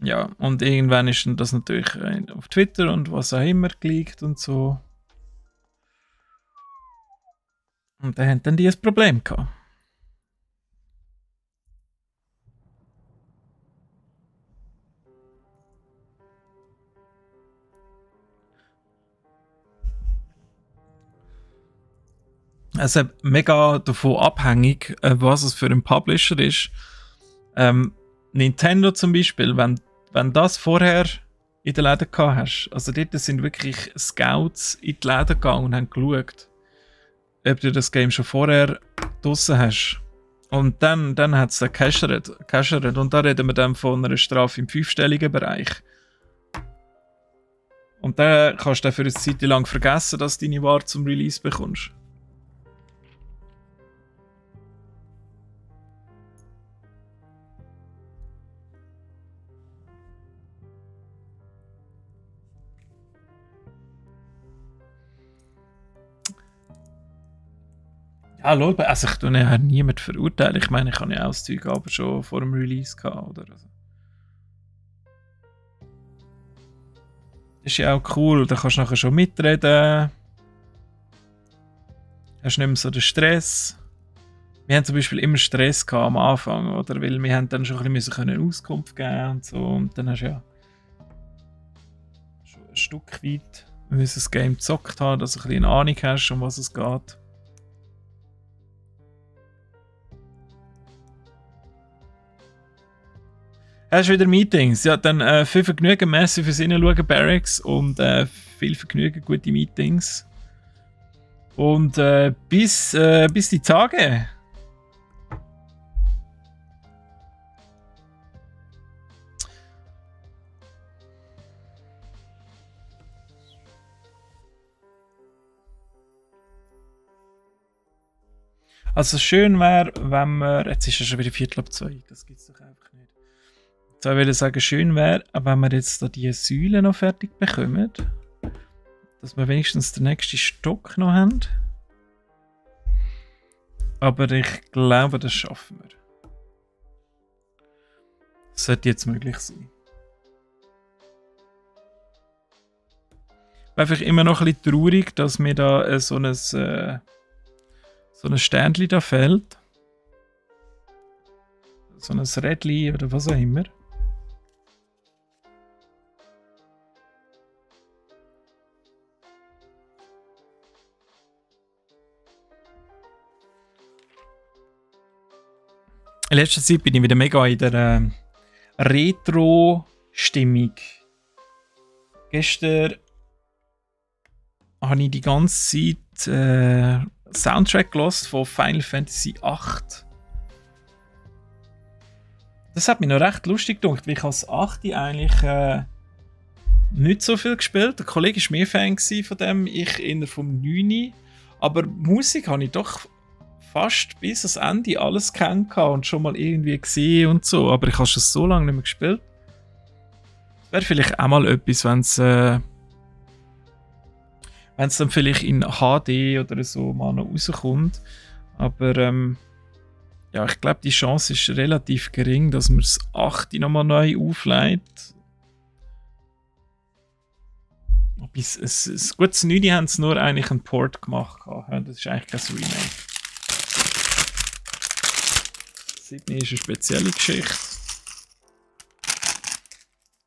Ja, und irgendwann ist dann das natürlich auf Twitter und was auch immer geleakt und so. Und da haben dann die ein Problem gehabt. Also mega davon abhängig, was es für ein Publisher ist. Nintendo zum Beispiel, wenn das vorher in den Läden gehabt hast, also dort sind wirklich Scouts in die Läden gegangen und haben geschaut, ob du das Game schon vorher draussen hast. Und dann hat es dann gecachert. Und da reden wir dann von einer Strafe im 5-stelligen Bereich. Und dann kannst du dann für eine Zeit lang vergessen, dass du deine Ware zum Release bekommst. Ja, lol, also ich tue ja niemanden verurteilen. Ich meine, ich habe ja auch das Zeug aber schon vor dem Release gehabt, oder? Also. Das ist ja auch cool, da kannst du nachher schon mitreden. Hast nicht mehr so den Stress. Wir haben zum Beispiel immer Stress gehabt am Anfang, oder? Weil wir haben dann schon ein bisschen Auskunft geben und so. Und dann hast du ja schon ein Stück weit, wenn du das Game gezockt hast, dass du ein bisschen eine Ahnung hast, um was es geht. Hast du wieder Meetings? Ja, dann viel Vergnügen, merci fürs Hineinschauen, Barracks, und viel Vergnügen, gute Meetings. Und bis die Tage. Also schön wäre, wenn wir... Jetzt ist es schon wieder 1:45, das gibt es doch einfach nicht. Jetzt würde ich sagen, schön wäre, wenn wir jetzt da die Säule noch fertig bekommen. Dass wir wenigstens den nächsten Stock noch haben. Aber ich glaube, das schaffen wir. Das sollte jetzt möglich sein. Einfach immer noch ein bisschen traurig, dass mir da so ein Sternchen da fehlt. So ein Rädchen oder was auch immer. In letzter Zeit bin ich wieder mega in der Retro-Stimmung. Gestern habe ich die ganze Zeit Soundtrack gehört von Final Fantasy VIII. Das hat mich noch recht lustig gedacht, weil ich als 8 eigentlich nicht so viel gespielt. Der Kollege war mehr Fan von dem, ich eher vom 9. Aber Musik habe ich doch fast bis ans Ende alles kennt und schon mal irgendwie gesehen und so, aber ich habe schon so lange nicht mehr gespielt. Wäre vielleicht auch mal etwas, wenn es dann vielleicht in HD oder so mal noch rauskommt. Aber ja, ich glaube, die Chance ist relativ gering, dass man das 8 nochmal neu auflegt. Bis ein gutes 9 haben sie nur eigentlich einen Port gemacht. Das ist eigentlich kein Remake. 7 ist eine spezielle Geschichte.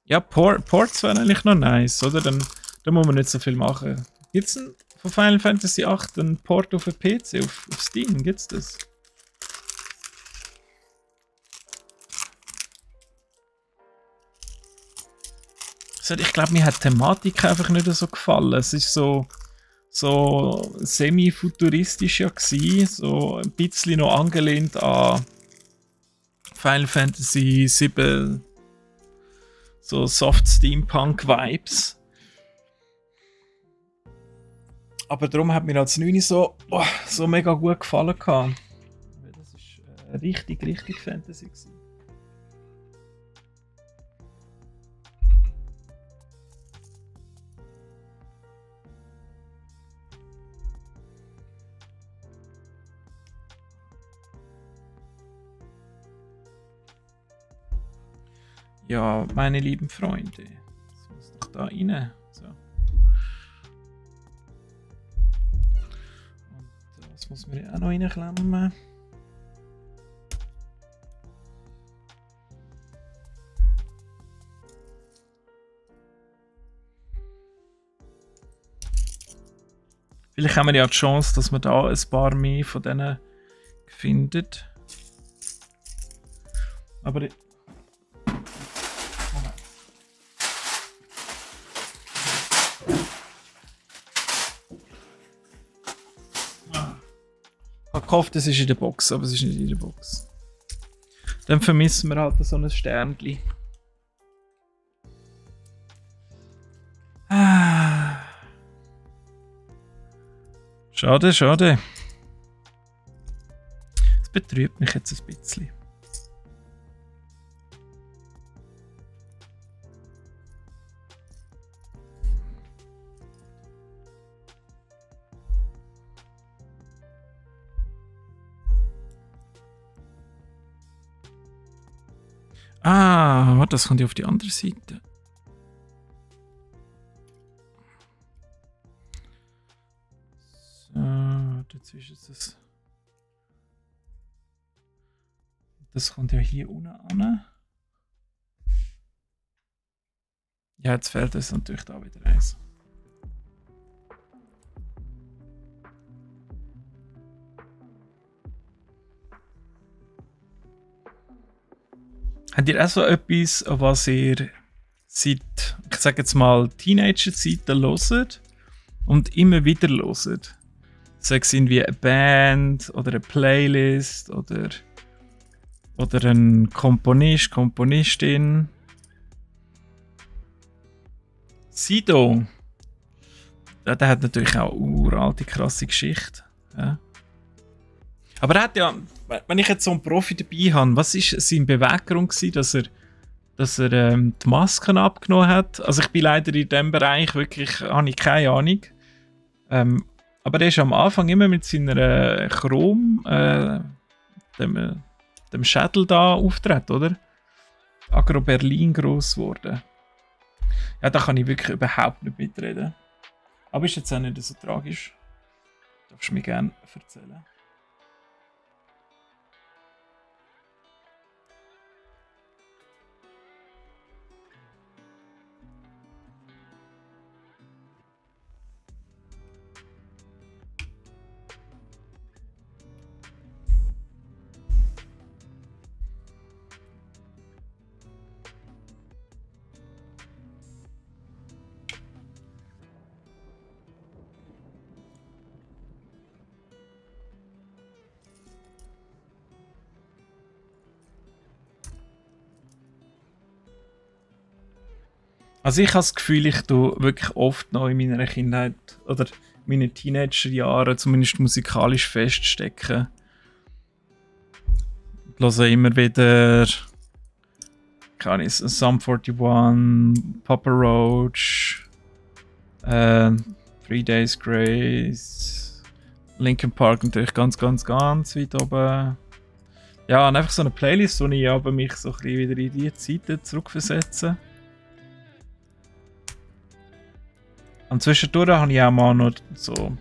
Ja, Ports wären eigentlich noch nice, oder? Dann muss man nicht so viel machen. Gibt es von Final Fantasy 8 einen Port auf den PC, auf Steam? Gibt es das? Ich glaube, mir hat die Thematik einfach nicht so gefallen. Es ist so semi-futuristisch ja gewesen, so ein bisschen noch angelehnt an Final Fantasy 7, so Soft Steampunk Vibes. Aber darum hat mir als 9 so mega gut gefallen. Das ist richtig Fantasy gewesen. Ja, meine lieben Freunde. Das muss doch da rein. So. Und das muss man ja auch noch reinklemmen. Vielleicht haben wir ja die Chance, dass man da ein paar mehr von denen findet. Aber ich gehofft, es ist in der Box, aber es ist nicht in der Box. Dann vermissen wir halt so ein Sternchen. Schade. Das betrübt mich jetzt ein bisschen. Warte, das kommt ja auf die andere Seite. So, dazwischen ist das. Das kommt ja hier unten an. Ja, jetzt fehlt es natürlich da wieder eins. Habt ihr auch so etwas, was ihr seit, ich sage jetzt mal, Teenager-Zeiten hört und immer wieder hört? Sei es irgendwie eine Band oder eine Playlist oder ein Komponist, Komponistin. Sido. Der hat natürlich auch eine uralte, krasse Geschichte. Ja. Aber er hat ja, wenn ich jetzt so einen Profi dabei habe, was war sein Beweggrund gewesen, dass er die Masken abgenommen hat? Also ich bin leider in diesem Bereich wirklich, habe ich keine Ahnung. Aber er ist am Anfang immer mit seiner Chrom, dem Schädel da auftreten, oder? Agro Berlin gross geworden. Ja, da kann ich wirklich überhaupt nicht mitreden. Aber ist jetzt auch nicht so tragisch. Darfst du mir gerne erzählen. Also ich habe das Gefühl, ich tue wirklich oft noch in meiner Kindheit oder meinen Teenagerjahren zumindest musikalisch feststecken. höre immer wieder keine Ahnung, Sum 41, Papa Roach, 3 Days Grace, Linkin Park natürlich ganz weit oben. Ja, und einfach so eine Playlist, wo ich aber mich so ein bisschen wieder in die Zeiten zurückversetze. Und zwischendurch habe ich auch mal noch so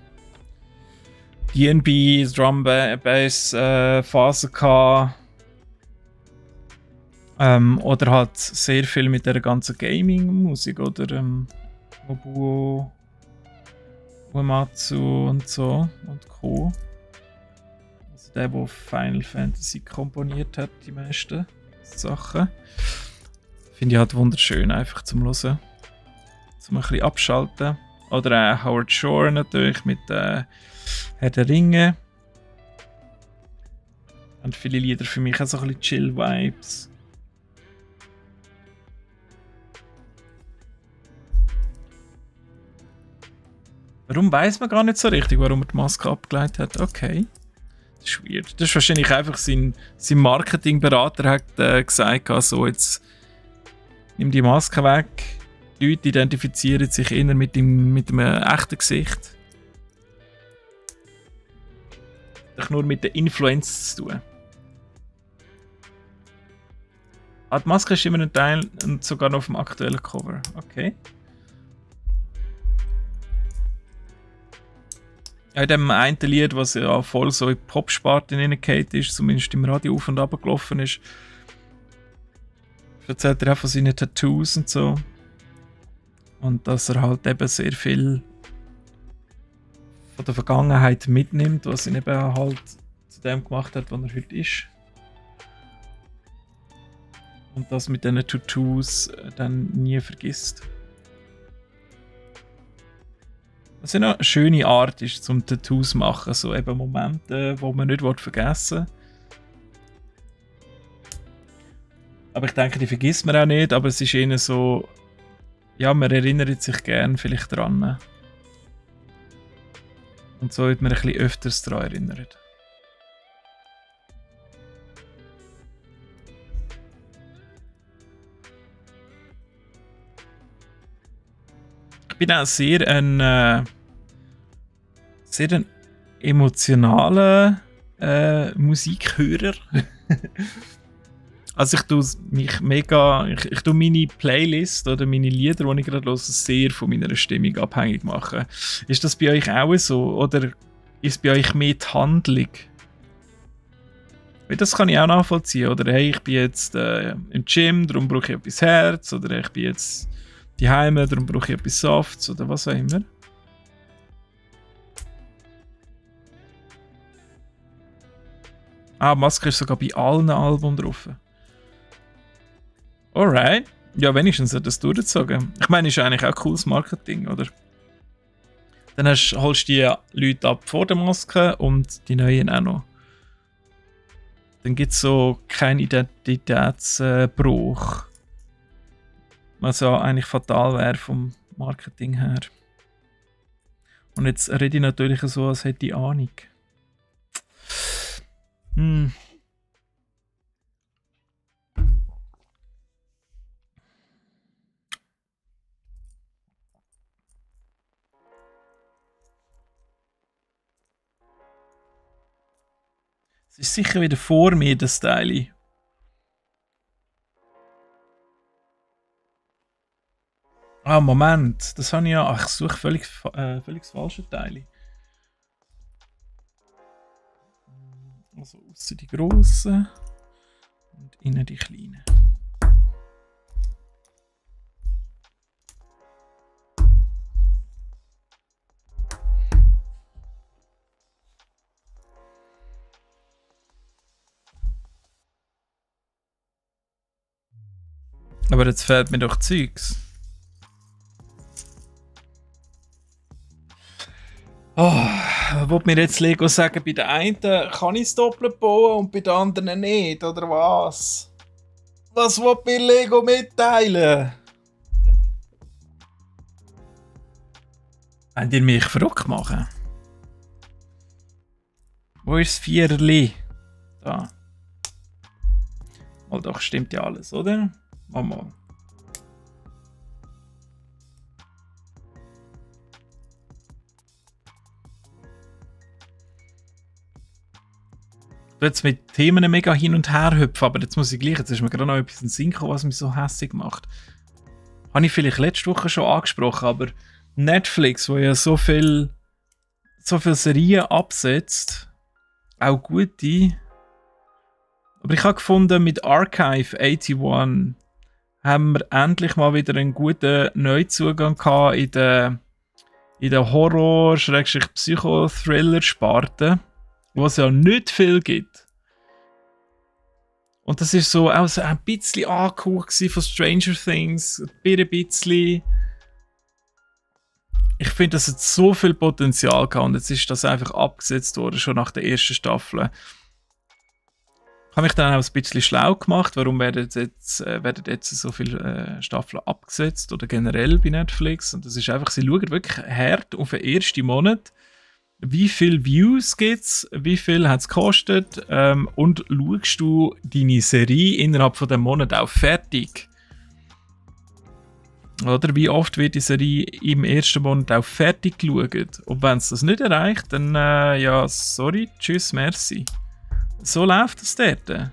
D&B, Drum Bass Phase gehabt. Oder halt sehr viel mit der ganzen Gaming-Musik oder Nobuo Uematsu und so und Co. Also der Final Fantasy komponiert hat, die meisten Sachen. Finde ich halt wunderschön, einfach zum Hören. Zum ein bisschen abschalten. Oder Howard Shore natürlich mit Herr der Ringe. Und viele Lieder für mich auch so ein bisschen Chill-Vibes. Warum weiß man gar nicht so richtig, warum er die Maske abgelegt hat? Okay. Das ist weird. Das ist wahrscheinlich einfach sein Marketingberater hat gesagt, so jetzt nimm die Maske weg. Die Leute identifizieren sich eher mit einem echten Gesicht. Doch nur mit der Influenz zu tun. Ah, die Maske ist immer ein Teil und sogar noch auf dem aktuellen Cover. Okay. Ja, in dem einen Lied, was ja voll so in die Pop-Sparte hineingeht ist, zumindest im Radio auf und ab gelaufen ist, erzählt er auch von seinen Tattoos und so. Und dass er halt eben sehr viel von der Vergangenheit mitnimmt, was ihn eben halt zu dem gemacht hat, was er heute ist. Und das mit diesen Tattoos dann nie vergisst. Was ja noch eine schöne Art ist, zum Tattoos zu machen. So eben Momente, die man nicht vergessen will. Aber ich denke, die vergisst man auch nicht. Aber es ist eher so, ja, man erinnert sich gern vielleicht dran. Und so wird man ein bisschen öfters daran erinnert. Ich bin auch sehr ein emotionaler Musikhörer. Also ich tue meine Playlist oder meine Lieder, die ich gerade höre, sehr von meiner Stimmung abhängig machen. Ist das bei euch auch so? Oder ist bei euch mehr die Handlung? Das kann ich auch nachvollziehen. Oder hey, ich bin jetzt im Gym, darum brauche ich etwas Herz. Oder ich bin jetzt daheim, darum brauche ich etwas Softs. Oder was auch immer. Ah, Maske ist sogar bei allen Alben drauf. Alright. Ja, wenigstens hat das durchgezogen. Ich meine, ist eigentlich auch cooles Marketing, oder? Dann holst du die Leute ab vor der Maske und die neuen auch noch. Dann gibt es so keinen Identitätsbruch. Was ja eigentlich fatal wäre vom Marketing her. Und jetzt rede ich natürlich so, als hätte ich Ahnung. Es ist sicher wieder vor mir, das Teil. Ah, Moment. Das habe ich ja... Ach, ich suche völlig das falsche Teil. Also aussen die grossen und innen die kleinen. Aber jetzt fehlt mir doch Zeugs. Oh, will mir jetzt Lego sagen, bei der einen kann ich es doppelt bauen und bei der anderen nicht, oder was? Was will mir Lego mitteilen? Wollt ihr mich verrückt machen? Wo ist das Viererli? Da. Mal doch, stimmt ja alles, oder? Mal. Ich will jetzt mit Themen mega hin und her hüpfen, aber jetzt muss ich gleich, jetzt ist mir gerade noch etwas in den Sinn gekommen, was mich so hässlich macht. Habe ich vielleicht letzte Woche schon angesprochen, aber Netflix, wo ja so viel Serien absetzt, auch gute. Aber ich habe gefunden, mit Archive 81 haben wir endlich mal wieder einen guten Neuzugang gehabt in der Horror-Psychothriller-Sparte, wo es ja nicht viel gibt. Und das ist so auch so ein bisschen angehaucht von Stranger Things, ein bisschen. Ich finde, das hat so viel Potenzial gehabt und jetzt ist das einfach abgesetzt worden, schon nach der ersten Staffel. Ich habe mich dann auch ein bisschen schlau gemacht, warum werden jetzt so viele Staffeln abgesetzt oder generell bei Netflix. Und das ist einfach, sie schauen wirklich hart auf den ersten Monat, wie viele Views gibt es, wie viel hat es gekostet und schaust du deine Serie innerhalb von dem Monat auch fertig. Oder wie oft wird die Serie im ersten Monat auch fertig geschaut? Und wenn es das nicht erreicht, dann ja, sorry, tschüss, merci. So läuft das dort.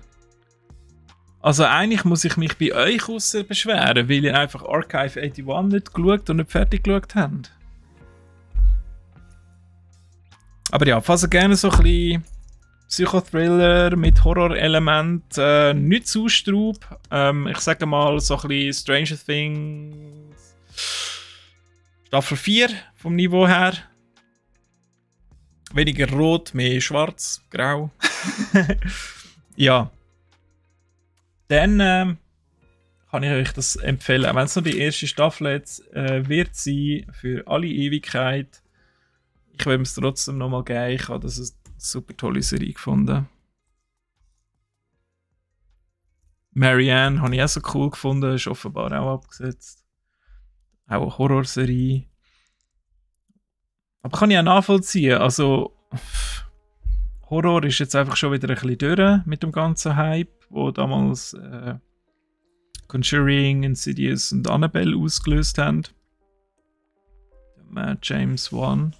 Also eigentlich muss ich mich bei euch ausser beschweren, weil ihr einfach Archive 81 nicht geschaut und nicht fertig geschaut habt. Aber ja, falls ihr gerne so ein bisschen Psychothriller mit Horrorelement, nicht zu Straub. Ich sage mal so ein bisschen Stranger Things Staffel 4 vom Niveau her. Weniger rot, mehr schwarz, grau. Ja. Dann kann ich euch das empfehlen. Auch wenn es nur die erste Staffel jetzt wird sein für alle Ewigkeit. Ich will es trotzdem nochmal geben. Ich habe das eine super tolle Serie gefunden. Marianne habe ich auch so cool gefunden. Ist offenbar auch abgesetzt. Auch eine Horrorserie. Aber kann ich auch nachvollziehen. Also, Horror ist jetzt einfach schon wieder ein bisschen durch mit dem ganzen Hype, wo damals Conjuring, Insidious und Annabelle ausgelöst haben. James Wan.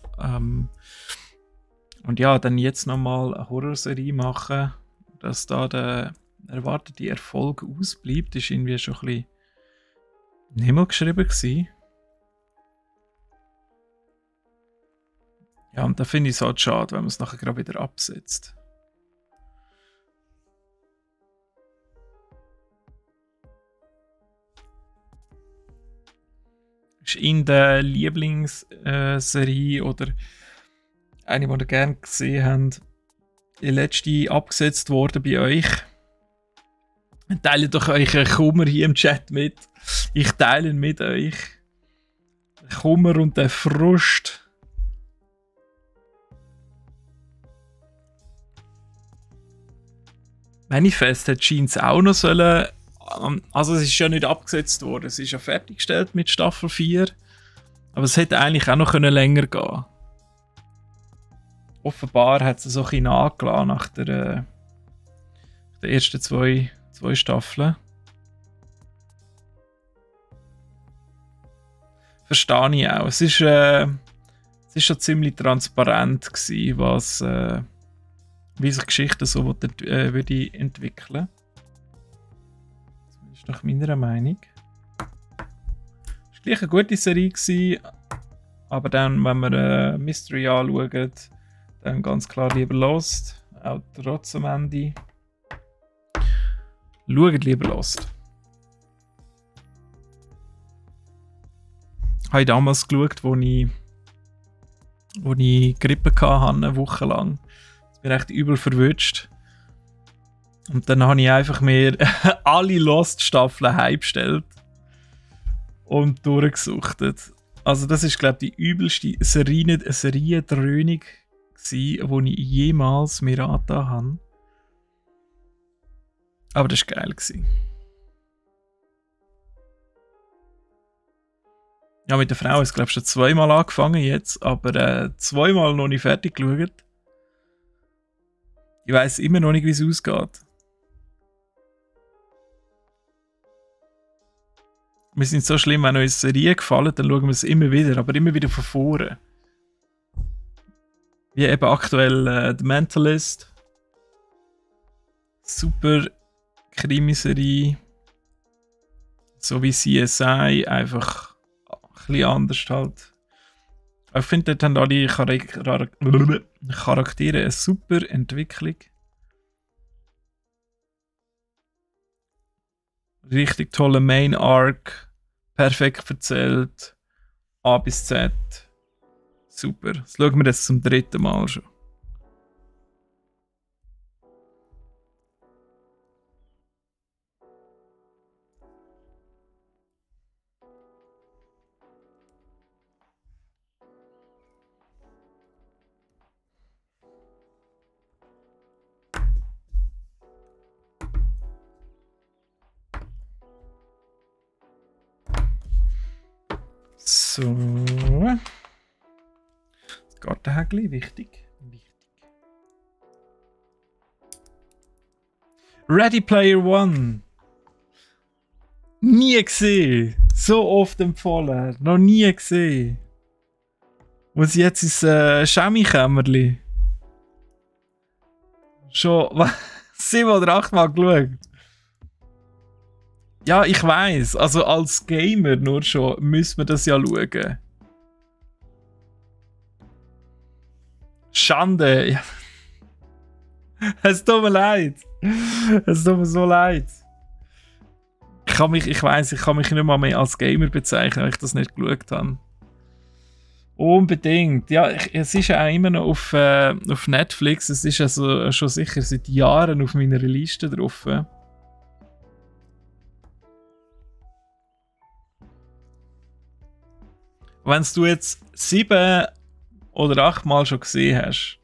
Und ja, dann jetzt nochmal eine Horrorserie machen, dass da der erwartete Erfolg ausbleibt, ist irgendwie schon ein bisschen im Himmel geschrieben gewesen. Ja, und da finde ich es halt schade, wenn man es nachher gerade wieder absetzt. Ist in der Lieblingsserie oder eine, die ihr gerne gesehen habt, die letzte abgesetzt worden bei euch? Teilt doch euren Kummer hier im Chat mit. Ich teile ihn mit euch. Den Kummer und den Frust. Manifest hat scheint auch noch sollen. Also es ist ja nicht abgesetzt worden. Es ist ja fertiggestellt mit Staffel 4. Aber es hätte eigentlich auch noch länger gehen. Offenbar hat es so ein bisschen nachgelassen nach der ersten zwei Staffeln. Verstehe ich auch. Es ist schon ziemlich transparent gewesen, was wie sich Geschichten so würde entwickeln. Das ist nach meiner Meinung. Es war gleich eine gute Serie gewesen, aber dann, wenn wir Mystery anschauen, dann ganz klar lieber Lost, auch trotz am Ende. Schaut lieber Lost. Habe ich damals geschaut, wo ich Grippe hatte, eine Woche lang. Ich bin echt übel verwünscht. Und dann habe ich einfach mir alle Lost-Staffeln heimgestellt und durchgesuchtet. Also das ist, glaube ich, die übelste Seriendröhnung, die ich jemals mir angetan habe. Aber das war geil. Ja, mit der Frau ist es, glaube ich, schon zweimal angefangen jetzt, aber zweimal noch nicht fertig geschaut. Ich weiss immer noch nicht, wie es ausgeht. Wir sind so schlimm, wenn uns Serien gefallen, dann schauen wir es immer wieder, aber immer wieder von vorne. Wie eben aktuell The Mentalist. Super Krimiserie. So wie CSI, einfach ein bisschen anders halt. Ich finde, dort haben alle Charaktere eine super Entwicklung. Richtig toller Main Arc. Perfekt erzählt. A bis Z. Super. Das schauen wir jetzt zum 3. Mal schon. So. Das Gartenhägli, wichtig. Ready Player One. Nie gesehen. So oft empfohlen. Noch nie gesehen. Muss jetzt ins Chemiekämmerli. Schon 7 oder 8 Mal geschaut. Ja, ich weiß. Also als Gamer nur schon müssen wir das ja schauen. Schande. Ja. Es tut mir leid. Es tut mir so leid. Ich kann mich nicht mal mehr als Gamer bezeichnen, weil ich das nicht geschaut habe. Unbedingt. Ja, es ist ja auch immer noch auf Netflix. Es ist also schon sicher seit Jahren auf meiner Liste drauf. Wenn du jetzt 7 oder 8 Mal schon gesehen hast,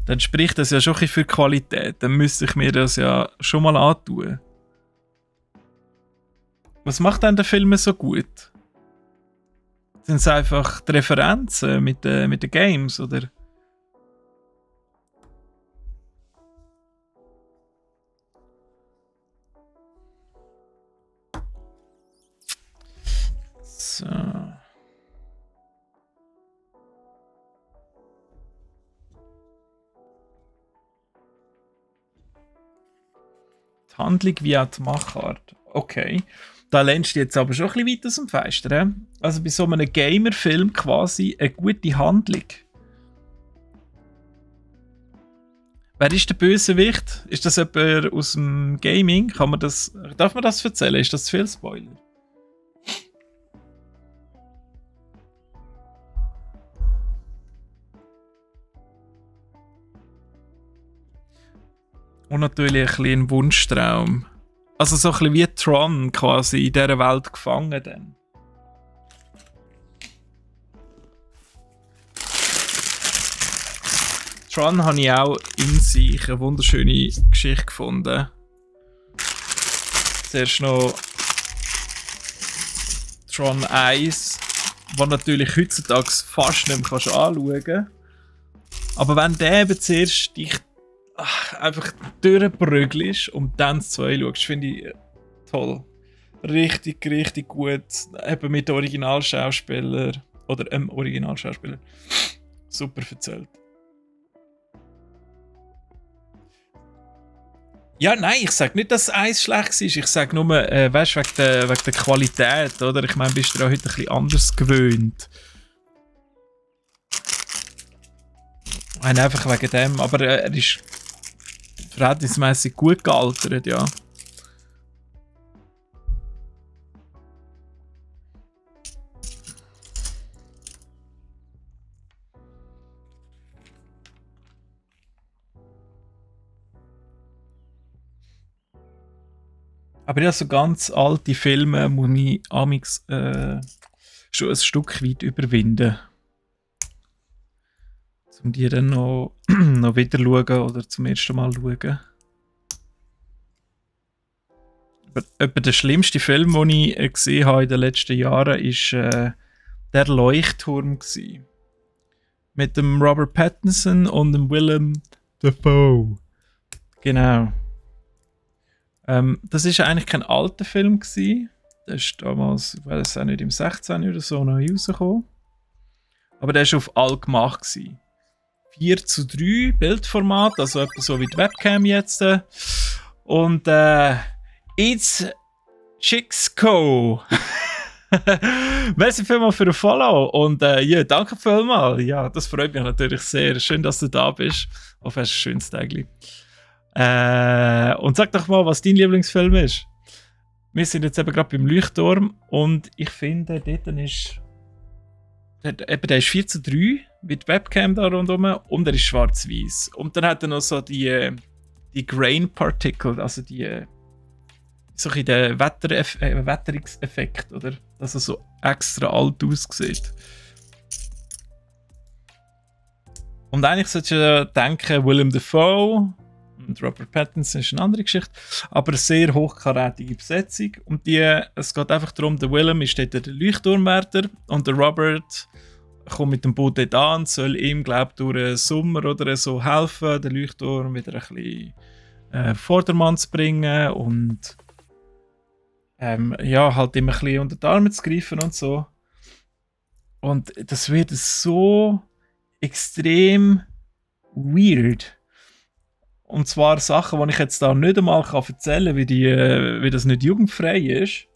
dann spricht das ja schon ein bisschen für Qualität. Dann müsste ich mir das ja schon mal antun. Was macht denn der Film so gut? Sind es einfach die Referenzen mit den Games, oder? So. Die Handlung wie auch die Machart. Okay. Da lehnst du jetzt aber schon ein bisschen weit aus dem Fenster. Also bei so einem Gamer-Film quasi eine gute Handlung. Wer ist der Bösewicht? Ist das jemand aus dem Gaming? Darf man das erzählen? Ist das zu viel Spoiler? Und natürlich ein bisschen ein Wunschtraum. Also so ein bisschen wie Tron quasi in dieser Welt gefangen dann. Tron habe ich auch in sich eine wunderschöne Geschichte gefunden. Zuerst noch Tron 1, was natürlich heutzutage fast nicht mehr anschauen kannst. Aber wenn der eben zuerst dich einfach durchbrügelst und dann das 2 schaust, finde ich toll. Richtig, richtig gut. Eben mit Originalschauspieler oder Originalschauspieler. Super erzählt. Ja, nein, ich sage nicht, dass Eis schlecht ist. Ich sage nur, weißt du, wegen der Qualität, oder? Ich meine, bist du ja heute ein bisschen anders gewöhnt. Nein, einfach wegen dem. Aber er ist verhältnismäßig gut gealtert, ja. Aber ja, so ganz alte Filme muss ich amigs schon ein Stück weit überwinden. Um die dann noch wieder schauen oder zum ersten Mal schauen. Aber der schlimmste Film, den ich gesehen habe in den letzten Jahren, war «Der Leuchtturm». Mit dem Robert Pattinson und dem Willem Dafoe. Genau. Das war eigentlich kein alter Film. Der ist damals, ich weiß auch nicht, im 16 oder so noch rausgekommen. Aber der war auf Allgemach. 4:3 Bildformat, also etwa so wie die Webcam jetzt. Und It's Chixco. Merci vielmals für den Follow und ja, danke vielmals. Ja, das freut mich natürlich sehr. Schön, dass du da bist. Auf ein schönes Tag. Und sag doch mal, was dein Lieblingsfilm ist. Wir sind jetzt eben gerade beim Leuchtturm und ich finde, dort ist. Der ist 4:3 mit Webcam da rundherum und er ist schwarz-weiß. Und dann hat er noch so die Grain Particle, also die so ein der Wetterungseffekt, oder? Dass er so extra alt aussieht. Und eigentlich solltest du denken, Willem Dafoe und Robert Pattinson ist eine andere Geschichte, aber eine sehr hochkarätige Besetzung. Und es geht einfach darum, der Willem ist dort der Leuchtturmwärter und der Robert kommt mit dem Boot dort an und soll ihm, glaube ich, durch den Sommer oder so helfen, den Leuchtturm wieder ein bisschen Vordermann zu bringen und ja, halt immer ein bisschen unter die Arme zu greifen und so. Und das wird so extrem weird. Und zwar Sachen, die ich jetzt da nicht einmal erzählen kann, wie das nicht jugendfrei ist.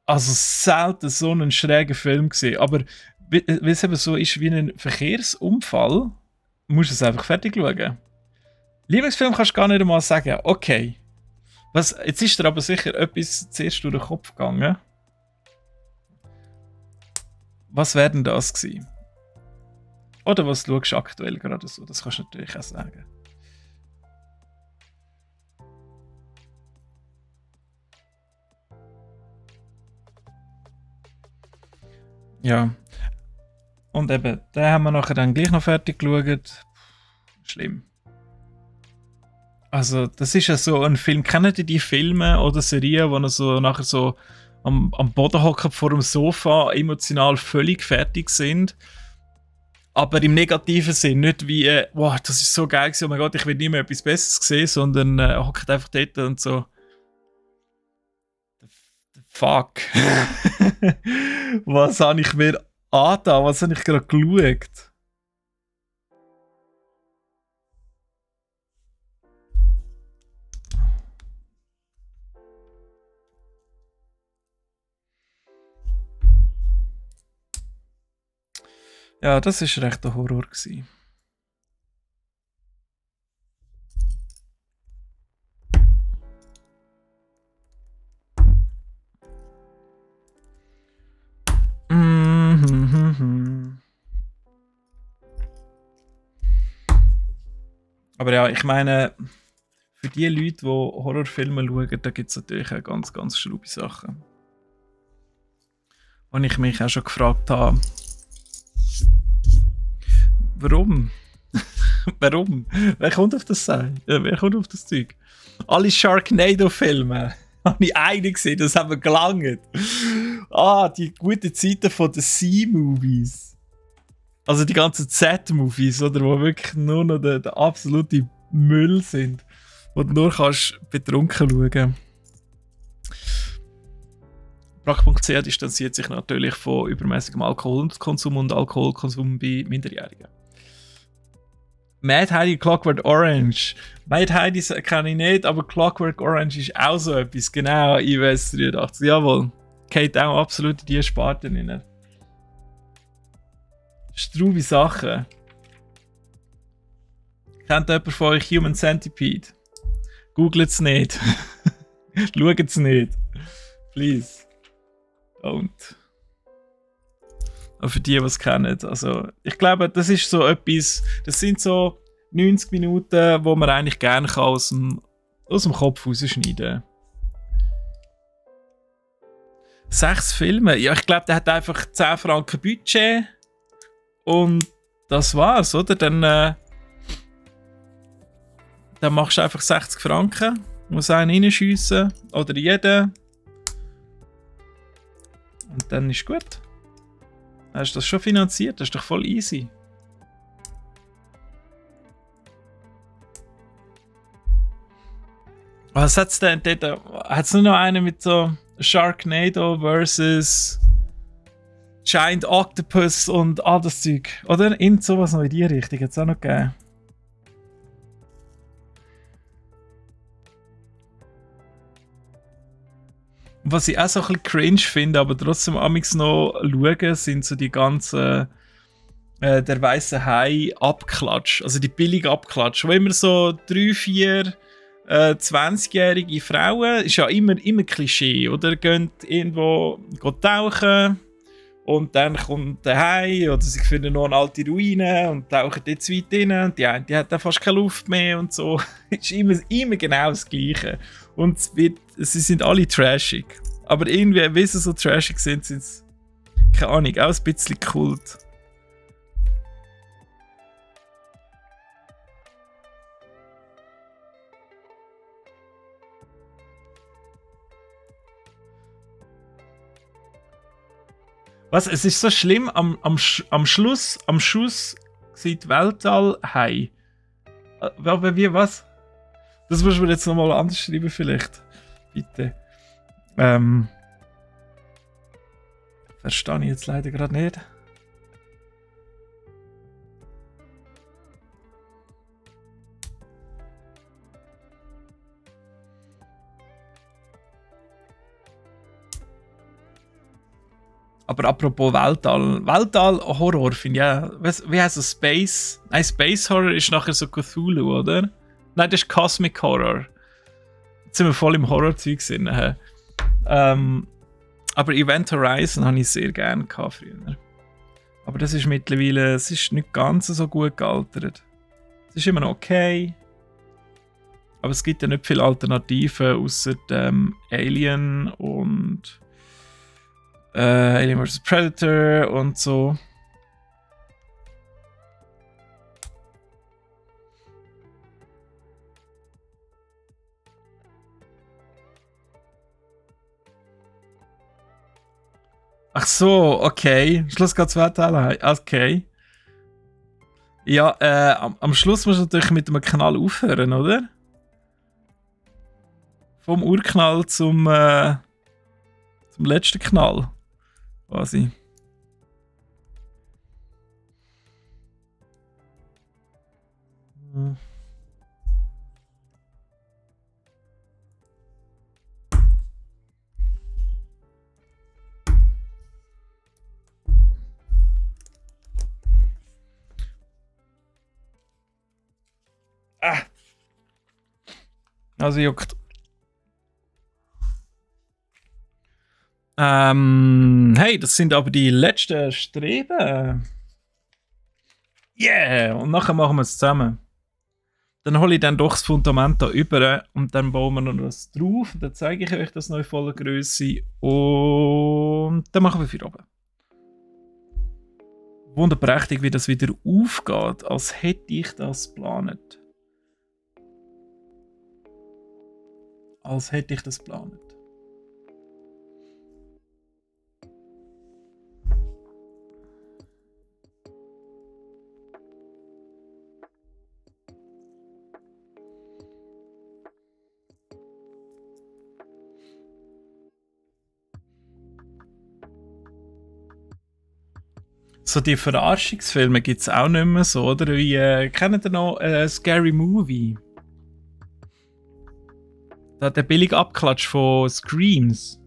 Also selten so einen schrägen Film gesehen. Aber weil es eben so ist wie ein Verkehrsunfall, musst du es einfach fertig schauen. Lieblingsfilm kannst du gar nicht einmal sagen. Okay. Jetzt ist dir aber sicher etwas zuerst durch den Kopf gegangen. Was wäre denn das gewesen? Oder was schaust du aktuell gerade so? Das kannst du natürlich auch sagen. Ja. Und eben, den haben wir nachher dann gleich noch fertig geschaut. Schlimm. Also, das ist ja so ein Film. Kennt ihr die Filme oder Serien, wo er so nachher so am Boden hocken vor dem Sofa, emotional völlig fertig sind? Aber im negativen Sinn, nicht wie, wow, das ist so geil gewesen, oh mein Gott, ich will nie mehr etwas Besseres sehen, sondern hockt einfach dort und so. Fuck. Was habe ich mir angetan? Was habe ich gerade geschaut? Ja, das war recht ein Horror gewesen. Aber ja, ich meine, für die Leute, die Horrorfilme schauen, da gibt es natürlich auch ganz, ganz schraube Sachen. Und ich mich auch schon gefragt habe, warum? Warum? Wer kommt auf das sein? Wer kommt auf das Zeug? Alle Sharknado-Filme habe ich eine gesehen, das haben wir gelangt. Ah, die guten Zeiten von den C-Movies. Also die ganzen Z-Movies, oder? Wo wirklich nur noch der absolute Müll sind. Wo du nur kannst betrunken schauen. Brack.ch distanziert sich natürlich von übermäßigem Alkoholkonsum und Alkoholkonsum bei Minderjährigen. Mad Heidi Clockwork Orange. Mad Heidi kenne ich nicht, aber Clockwork Orange ist auch so etwas. Genau, IWS 83. Jawohl. Geht auch absolut in diese Sparte rein. Straube Sachen. Kennt jemand von euch Human Centipede? Googelt es nicht. Schaut es nicht. Please. Don't. Aber für die, die es kennen. Also, ich glaube, das ist so etwas, das sind so 90 Minuten, wo man eigentlich gerne aus dem Kopf rausschneiden kann. 6 Filme? Ja, ich glaube, der hat einfach 10 Franken Budget. Und das war's, oder? Dann machst du einfach 60 Franken, muss einen reinschiessen oder jeden. Und dann ist gut. Hast du das schon finanziert? Das ist doch voll easy. Was hat es denn dort? Hat es nur noch einen mit so Sharknado versus Giant Octopus und all das Zeug. Oder? Irgend sowas noch in die Richtung hat es auch noch gegeben. Was ich auch so ein bisschen cringe finde, aber trotzdem amigs noch schauen, sind so die ganzen der weiße Hai Abklatsch, also die billige Abklatsch, wo immer so 3, 4 20-jährige Frauen, ist ja immer Klischee, oder? Gehen irgendwo tauchen und dann kommt der Hai oder sie finden noch eine alte Ruine und tauchen dort zu weit rein und die hat dann fast keine Luft mehr und so. Es ist immer genau das Gleiche. Und sie sind alle trashig. Aber irgendwie, wie sie so trashig sind, sind sie, keine Ahnung, auch ein bisschen Kult. Was? Es ist so schlimm, am Schluss sieht Weltall Hai. Aber wie, was? Das musst du mir jetzt nochmal anders schreiben, vielleicht. Bitte. Verstehe ich jetzt leider gerade nicht. Aber apropos Weltall-Horror finde ich ja. Wie heißt das? Space? Nein, Space Horror ist nachher so Cthulhu, oder? Nein, das ist Cosmic Horror. Jetzt sind wir voll im Horror-Zeug drin. Aber Event Horizon habe ich sehr gerne früher. Aber das ist mittlerweile, es ist nicht ganz so gut gealtert. Es ist immer noch okay. Aber es gibt ja nicht viele Alternativen außer Alien und Alien vs. Predator und so. Ach so, okay. Schluss geht 2 Teile. Okay. Ja, am Schluss musst du natürlich mit dem Knall aufhören, oder? Vom Urknall zum letzten Knall. Quasi. Also juckt. Hey, das sind aber die letzten Streben. Yeah! Und nachher machen wir es zusammen. Dann hole ich dann doch das Fundament da über und dann bauen wir noch das drauf. Dann zeige ich euch das noch in voller Größe. Und dann machen wir für oben. Wunderprächtig, wie das wieder aufgeht, als hätte ich das geplant. Als hätte ich das geplant. So die Verarschungsfilme gibt es auch nicht mehr so, oder? Wie, kennt ihr noch Scary Movie? Da hat der billige Abklatsch von Screams.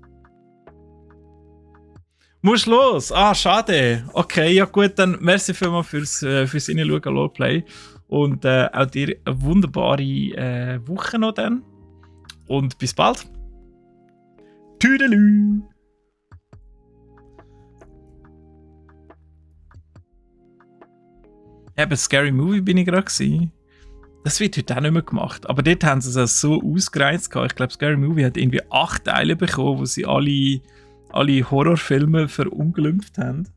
Muss los! Ah, schade. Okay, ja gut, dann merci vielmals fürs Hineinschauen, Lowplay. Und auch dir eine wunderbare Woche noch dann. Und bis bald. Tüdelü! Eben, Scary Movie bin ich gerade gewesen. Das wird heute auch nicht mehr gemacht. Aber dort haben sie es so ausgereizt. Ich glaube, Scary Movie hat irgendwie 8 Teile bekommen, wo sie alle Horrorfilme verunglimpft haben.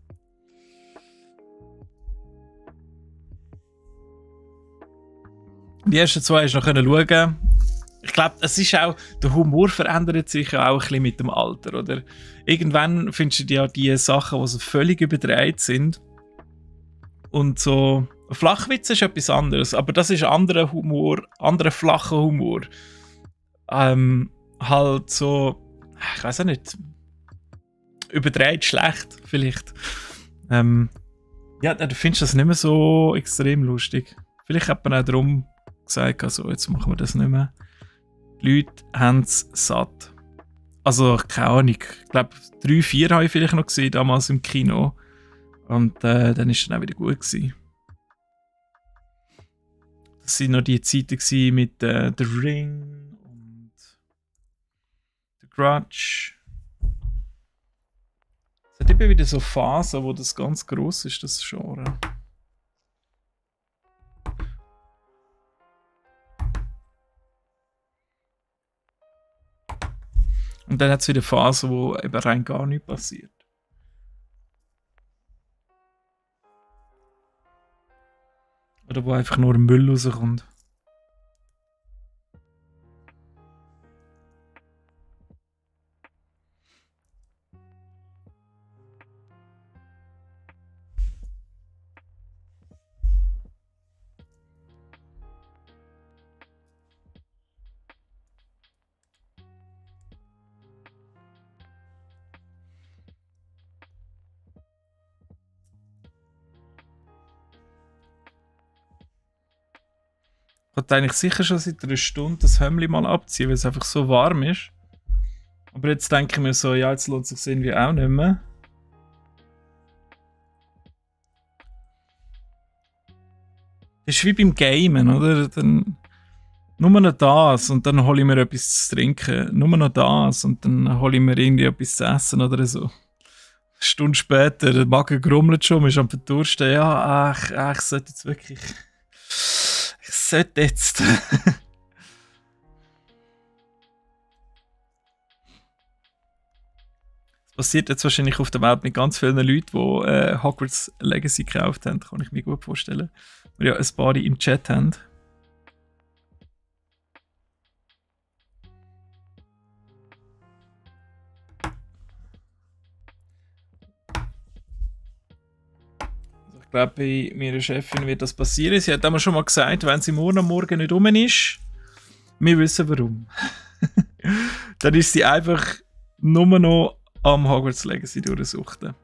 Die ersten 2 hast du noch schauen. Ich glaube, es ist auch, der Humor verändert sich ja auch ein bisschen mit dem Alter, oder? Irgendwann findest du ja die Sachen, die so völlig überdreht sind. Und so, Flachwitz ist etwas anderes, aber das ist anderer Humor, anderer flacher Humor. Halt so ich weiß auch nicht, überdreht schlecht, vielleicht. Ja, du findest das nicht mehr so extrem lustig. Vielleicht hat man auch darum gesagt, also jetzt machen wir das nicht mehr. Die Leute haben es satt. Also, keine Ahnung. Ich glaube, 3, 4 habe ich vielleicht noch gesehen, damals im Kino. Und dann war es dann auch wieder gut gewesen. Das waren noch die Zeiten mit The Ring und The Grudge. Es hat immer wieder so Phasen, wo das ganz gross ist, das Genre. Und dann hat es wieder Phasen, wo eben rein gar nichts passiert. Oder wo einfach nur Müll rauskommt. Ich wollte eigentlich sicher schon seit einer Stunde das Hemd mal abziehen, weil es einfach so warm ist. Aber jetzt denke ich mir so, ja, jetzt lohnt es sich irgendwie auch nicht mehr. Das ist wie beim Gamen, oder? Dann nur noch das und dann hole ich mir etwas zu trinken. Nur noch das und dann hole ich mir irgendwie etwas zu essen oder so. Eine Stunde später, der Magen grummelt schon, man ist am Verdursten. Ja, ich sollte jetzt wirklich... Ich sollte jetzt. Das passiert jetzt wahrscheinlich auf der Welt mit ganz vielen Leuten, die Hogwarts Legacy gekauft haben. Kann ich mir gut vorstellen. Wir ja ein paar im Chat haben. Ich glaube, bei meiner Chefin wird das passieren. Sie hat damals schon mal gesagt, wenn sie morgen am Morgen nicht rum ist, wir wissen warum. Dann ist sie einfach nur noch am Hogwarts Legacy durchsuchten.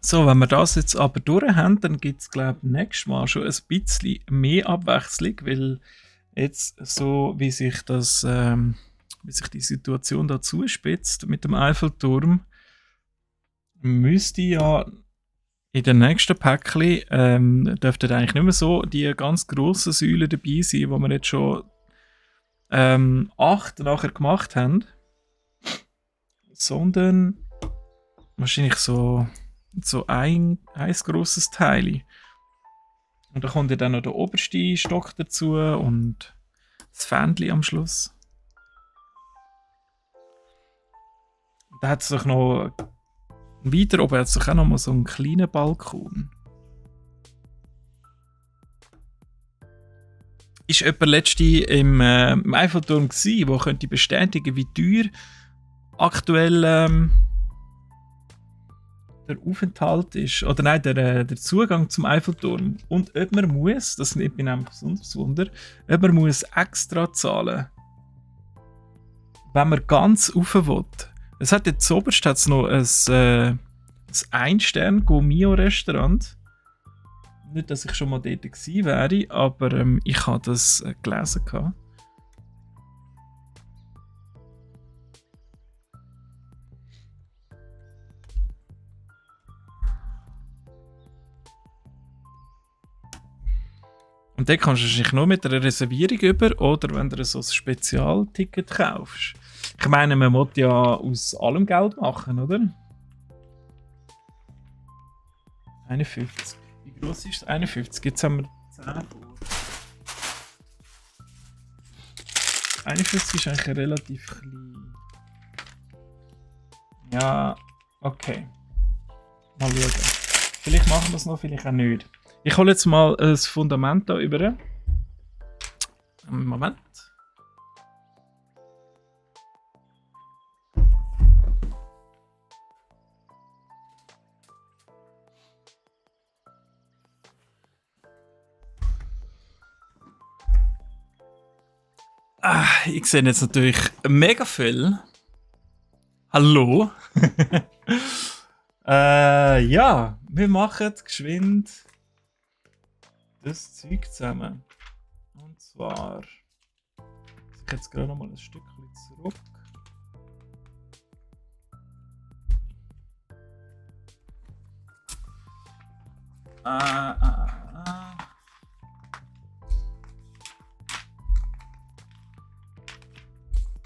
So, wenn wir das jetzt aber durch haben, dann gibt es, glaube ich, nächstes Mal schon ein bisschen mehr Abwechslung, weil jetzt so, wie sich die Situation da zuspitzt mit dem Eiffelturm, müsste ja in den nächsten Päckchen dürften eigentlich nicht mehr so die ganz grossen Säulen dabei sein, die wir jetzt schon 8 nachher gemacht haben, sondern wahrscheinlich so ein grosses Teil. Und da kommt ja dann noch der oberste Stock dazu und das Fähnchen am Schluss. Da hat es doch noch weiter oben hat es doch auch noch mal so einen kleinen Balkon. Ist jemand letztens im Eiffelturm gsi, der könnte bestätigen, wie teuer aktuell der Aufenthalt ist, oder nein, der Zugang zum Eiffelturm. Und ob man muss, das nimmt mich nämlich besonders Wunder, ob man muss extra zahlen, wenn man ganz rauf will. Es hat jetzt oberst hat's noch ein Ein-Stern-Gomio-Restaurant. Nicht, dass ich schon mal dort gewesen wäre, aber ich habe das gelesen. Und den kannst du wahrscheinlich nur mit einer Reservierung über oder wenn du so ein Spezialticket kaufst. Ich meine, man muss ja aus allem Geld machen, oder? 51. Wie groß ist es? 51. Jetzt haben wir 10 vor. 51 ist eigentlich relativ klein. Ja, okay. Mal schauen. Vielleicht machen wir es noch, vielleicht auch nicht. Ich hole jetzt mal ein Fundament da über. Moment. Ich sehe jetzt natürlich mega viel. Hallo? Ja, wir machen geschwind das Zeug zusammen. Und zwar. Ich gehe jetzt gerade noch mal ein Stückchen zurück.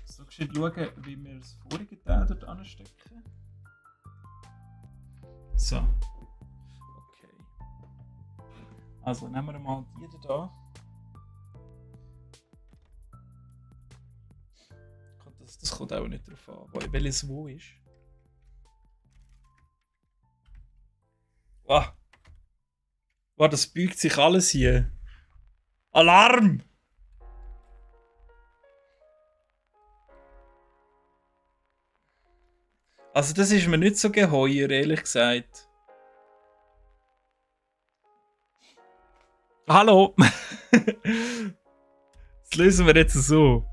So gescheit schauen, wie wir das vorige Teil dort anstecken. So. Okay. Also nehmen wir mal die da. Das kommt auch nicht drauf an, welches wo ist. Wow. Wow, das beugt sich alles hier. Alarm! Also das ist mir nicht so geheuer, ehrlich gesagt. Hallo! Das lösen wir jetzt so.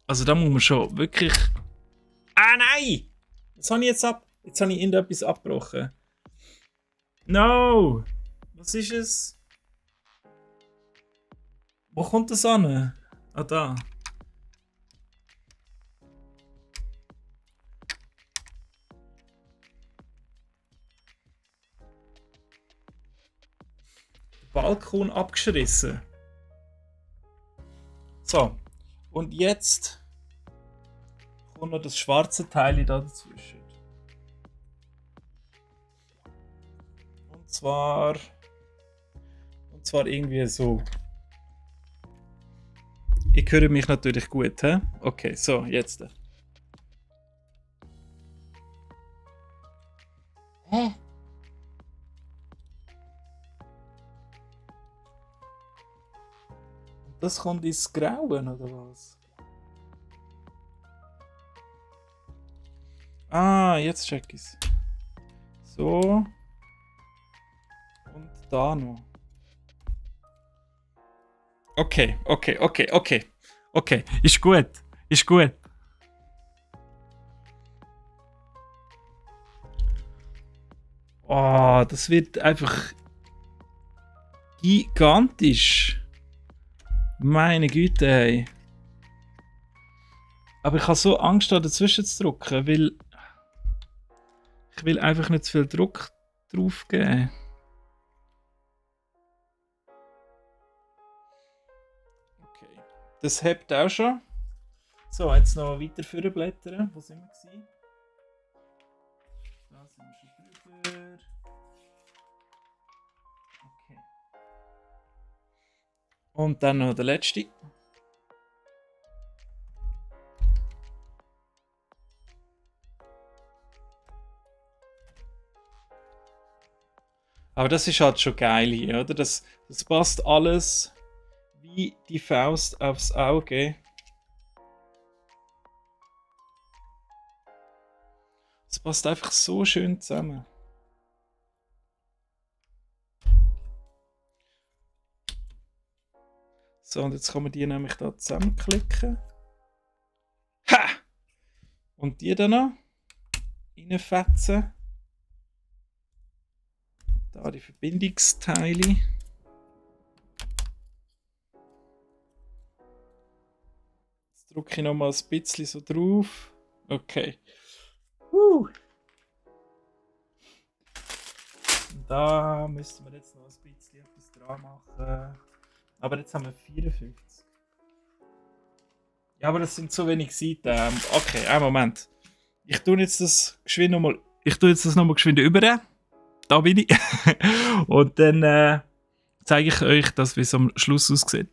Also da muss man schon wirklich... Ah nein! Was habe ich jetzt ab... Jetzt habe ich irgendetwas abgebrochen. No! Was ist es? Wo kommt das an? Ah, da. Balkon abgeschrissen. So. Und jetzt kommt noch das schwarze Teil da dazwischen. Und zwar irgendwie so. Ich höre mich natürlich gut, hä? Okay, so, jetzt. Hä? Das kommt ins Grauen, oder was? Ah, jetzt check ich's. So. Und da noch. Okay. Okay, ist gut. Ist gut. Oh, das wird einfach gigantisch. Meine Güte, ey. Aber ich habe so Angst, da dazwischen zu drücken, weil ich will einfach nicht zu viel Druck drauf geben. Okay. Das hebt auch schon. So, jetzt noch weiter vorblättern. Wo sind wir gewesen? Da sind wir schon drüber. Okay. Und dann noch der letzte. Aber das ist halt schon geil hier, oder? Das passt alles wie die Faust aufs Auge. Es passt einfach so schön zusammen. So, und jetzt kann man die nämlich da zusammenklicken. Ha! Und die dann noch reinfetzen. Da die Verbindungsteile. Jetzt drücke ich noch mal ein bisschen so drauf. Okay. Da müssen wir jetzt noch ein bisschen etwas dran machen. Aber jetzt haben wir 54. Ja, aber das sind zu wenig Seiten. Okay, einen Moment. Ich tue jetzt das geschwind nochmal. Geschwind über. Da bin ich. Und dann zeige ich euch, wie es am Schluss aussieht.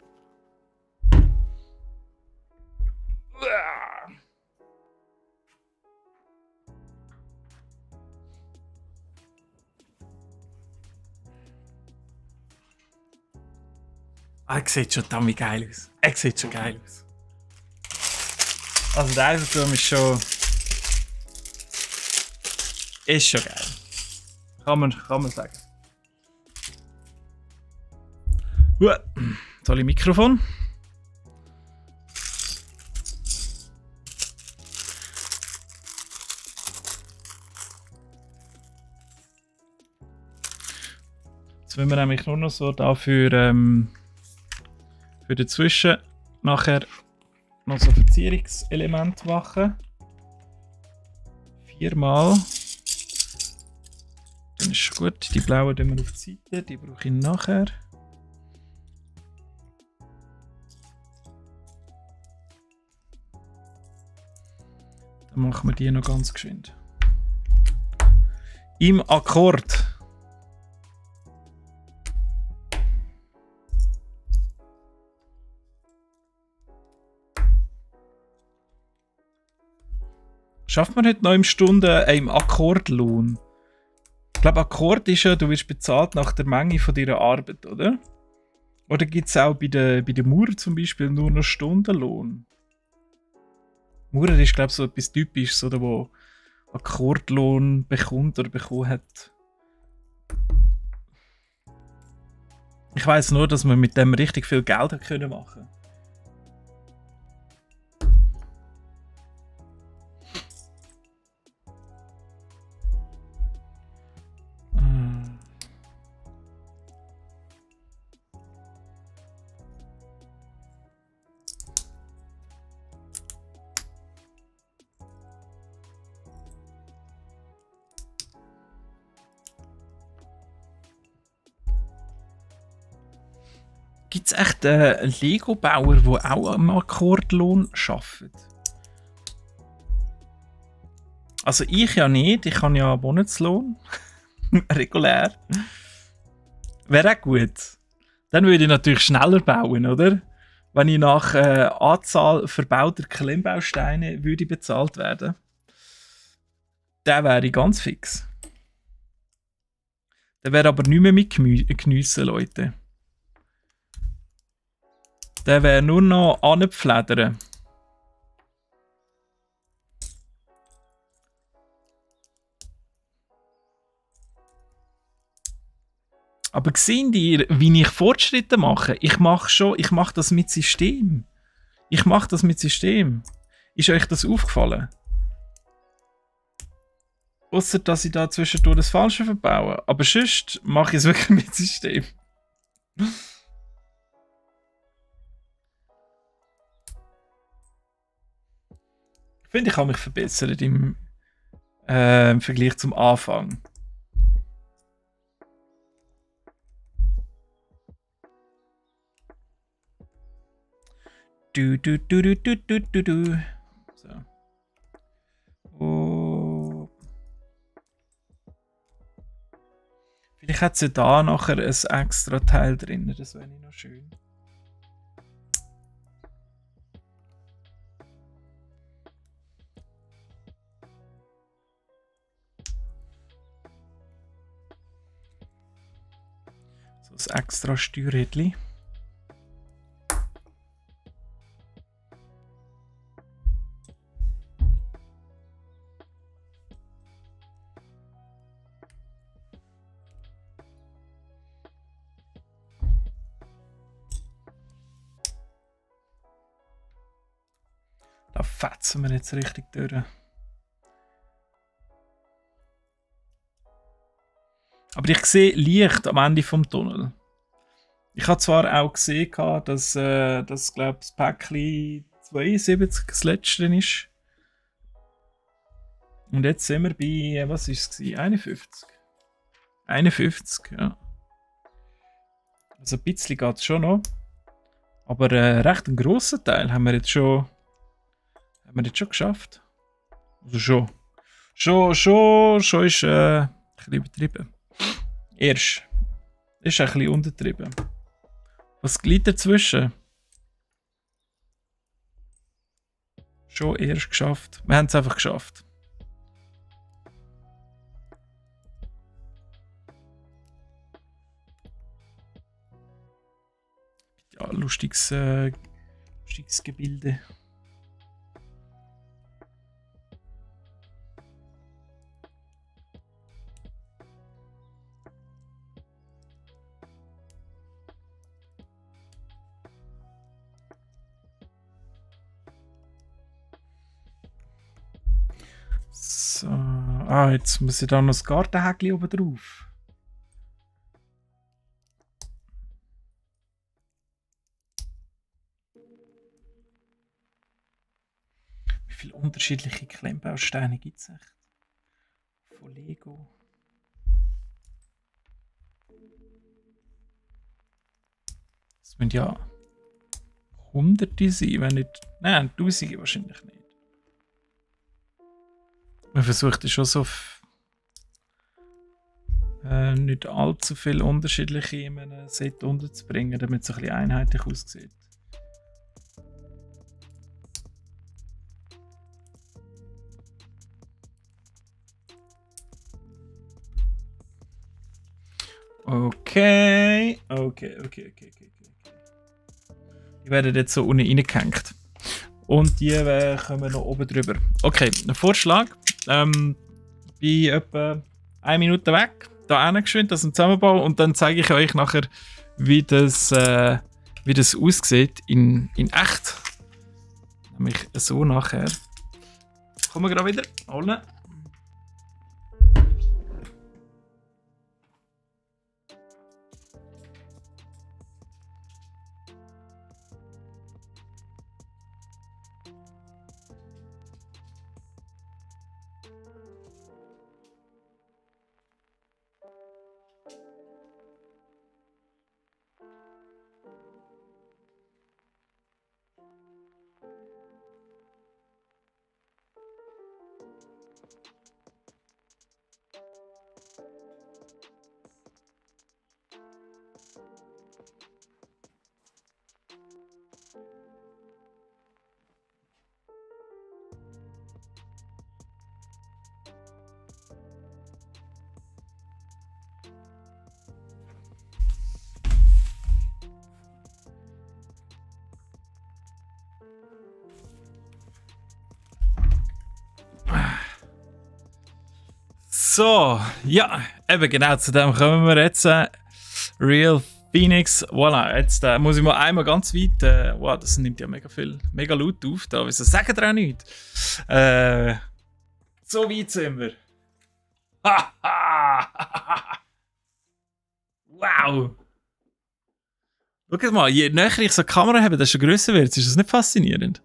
Ah, er sieht schon damit geil aus. Er sieht schon geil aus. Also der Eiffelturm ist schon geil. Kann man sagen. Soll ich Mikrofon? Jetzt wollen wir nämlich nur noch so dafür für dazwischen nachher noch so Verzierungselemente machen. 4-mal. Dann ist schon gut. Die blauen tun wir auf die Seite, die brauche ich nachher. Dann machen wir die noch ganz geschwind. Im Akkord. Schafft man heute 9 Stunden im Akkordlohn? Ich glaube, Akkord ist ja, du wirst bezahlt nach der Menge von deiner Arbeit, oder? Oder gibt es auch bei der Maurer zum Beispiel nur noch Stundenlohn? Maurer ist, glaube ich, so etwas Typisches, oder, wo Akkordlohn bekommt oder bekommen hat. Ich weiß nur, dass man mit dem richtig viel Geld hat können machen. Gibt es echt Lego-Bauer, die auch am Akkordlohn arbeiten? Also ich ja nicht, ich habe ja Monatslohn. Regulär. Wäre auch gut. Dann würde ich natürlich schneller bauen, oder? Wenn ich nach Anzahl verbauter Klemmbausteine würde bezahlt werden. Dann wäre ich ganz fix. Dann wäre aber nicht mehr mit Geniessen, Leute. Der wäre nur noch anpfledern. Aber sehen ihr, wie ich Fortschritte mache? Ich mache das mit System. Ich mache das mit System. Ist euch das aufgefallen? Ausser, dass ich da zwischendurch das Falsche verbaue. Aber sonst mache ich es wirklich mit System. Ich finde, ich habe mich verbessert im Vergleich zum Anfang. So. Oh. Vielleicht hat sie da nachher ein extra Teil drin, das wäre noch schön. So ein extra Steuerrädchen. Da fetzen wir jetzt richtig durch. Aber ich sehe Licht am Ende vom Tunnel. Ich habe zwar auch gesehen, dass glaub, das Päckchen 72 das letzte ist. Und jetzt sind wir bei, was war es? 51. 51, ja. Also ein bisschen geht es schon noch. Aber recht einen grossen Teil haben wir jetzt schon geschafft. Also schon. Schon ist ein bisschen übertrieben. Erst. Ist ein bisschen untertrieben. Was liegt dazwischen? Schon erst geschafft. Wir haben es einfach geschafft. lustiges Gebilde. So. Ah, jetzt muss ich da noch das Gartenhäkchen oben drauf. Wie viele unterschiedliche Klemmbausteine gibt es echt? Von Lego. Das müssen ja Hunderte sein, wenn nicht. Nein, Tausende wahrscheinlich nicht. Man versucht schon so nicht allzu viele unterschiedliche in einem Set unterzubringen, damit es ein bisschen einheitlich aussieht. Okay. Die werden jetzt so unten reingehängt. Und die kommen noch oben drüber. Okay, ein Vorschlag. Bin etwa 1 Minute weg, da geschwind, das im Zusammenbau, und dann zeige ich euch nachher, wie das aussieht in echt. Nämlich so nachher. Kommen wir gerade wieder. Holen. So, ja, eben genau zu dem kommen wir jetzt. Real Phoenix, voilà, jetzt muss ich mal einmal ganz weit, wow, das nimmt ja mega laut auf da, wieso sagen wir auch nichts? So weit sind wir. Wow! Schau mal, je näher ich so eine Kamera habe, desto grösser wird es. Ist das nicht faszinierend?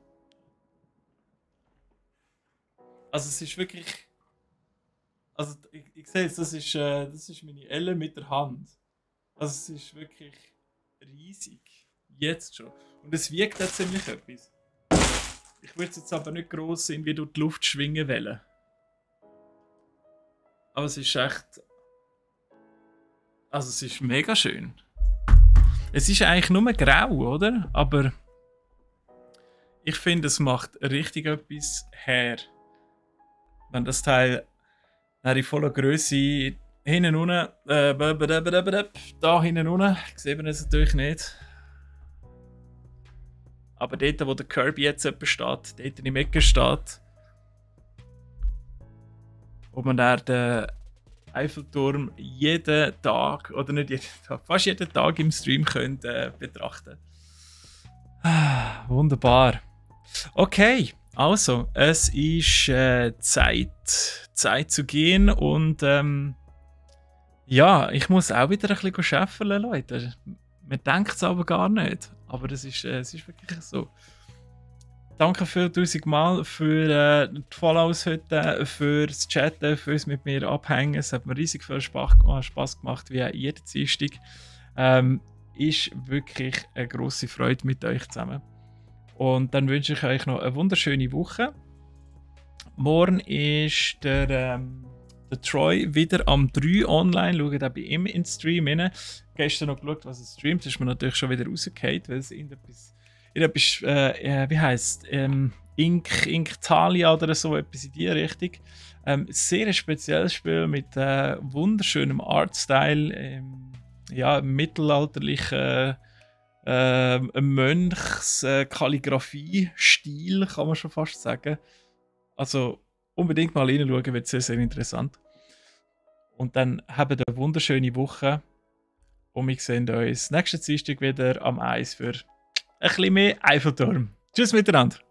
Also es ist wirklich... Also ich sehe jetzt, das ist meine Elle mit der Hand. Also es ist wirklich riesig. Jetzt schon. Und es wiegt auch ziemlich etwas. Ich würde es jetzt aber nicht gross irgendwie durch die Luft schwingen wollen. Aber es ist echt... Also es ist mega schön. Es ist eigentlich nur grau, oder? Aber ich finde, es macht richtig etwas her. Wenn das Teil in voller Größe hinten unten, da hinten unten, sieht man es natürlich nicht. Aber dort, wo der Kirby jetzt steht, dort in der Ecke steht, wo man da den Eiffelturm jeden Tag, oder nicht jeden Tag, fast jeden Tag im Stream könnt, betrachten. Wunderbar. Okay, also, es ist Zeit zu gehen und ja, ich muss auch wieder ein bisschen scheffeln, Leute. Man denkt es aber gar nicht, aber es ist wirklich so. Danke viel 1000 Mal für die Follows heute, fürs Chatten, fürs mit mir abhängen. Es hat mir riesig viel Spaß gemacht, wie jeder Dienstag. Ist wirklich eine grosse Freude mit euch zusammen. Und dann wünsche ich euch noch eine wunderschöne Woche. Morgen ist der Troy wieder am 3 online. Schaut auch bei ihm in den Stream rein. Gestern noch geschaut, was er streamt. Das ist mir natürlich schon wieder rausgefallen, weil es irgendetwas wie heisst Inktalia oder so, etwas in die Richtung. Sehr ein spezielles Spiel mit wunderschönem Artstyle, ja, mittelalterlichen ein Mönchs-Kalligrafie-Stil, kann man schon fast sagen. Also unbedingt mal reinschauen, wird sehr, sehr interessant. Und dann haben wir eine wunderschöne Woche. Und wir sehen uns nächsten Dienstag wieder am Eis für ein bisschen mehr Eiffelturm. Tschüss miteinander!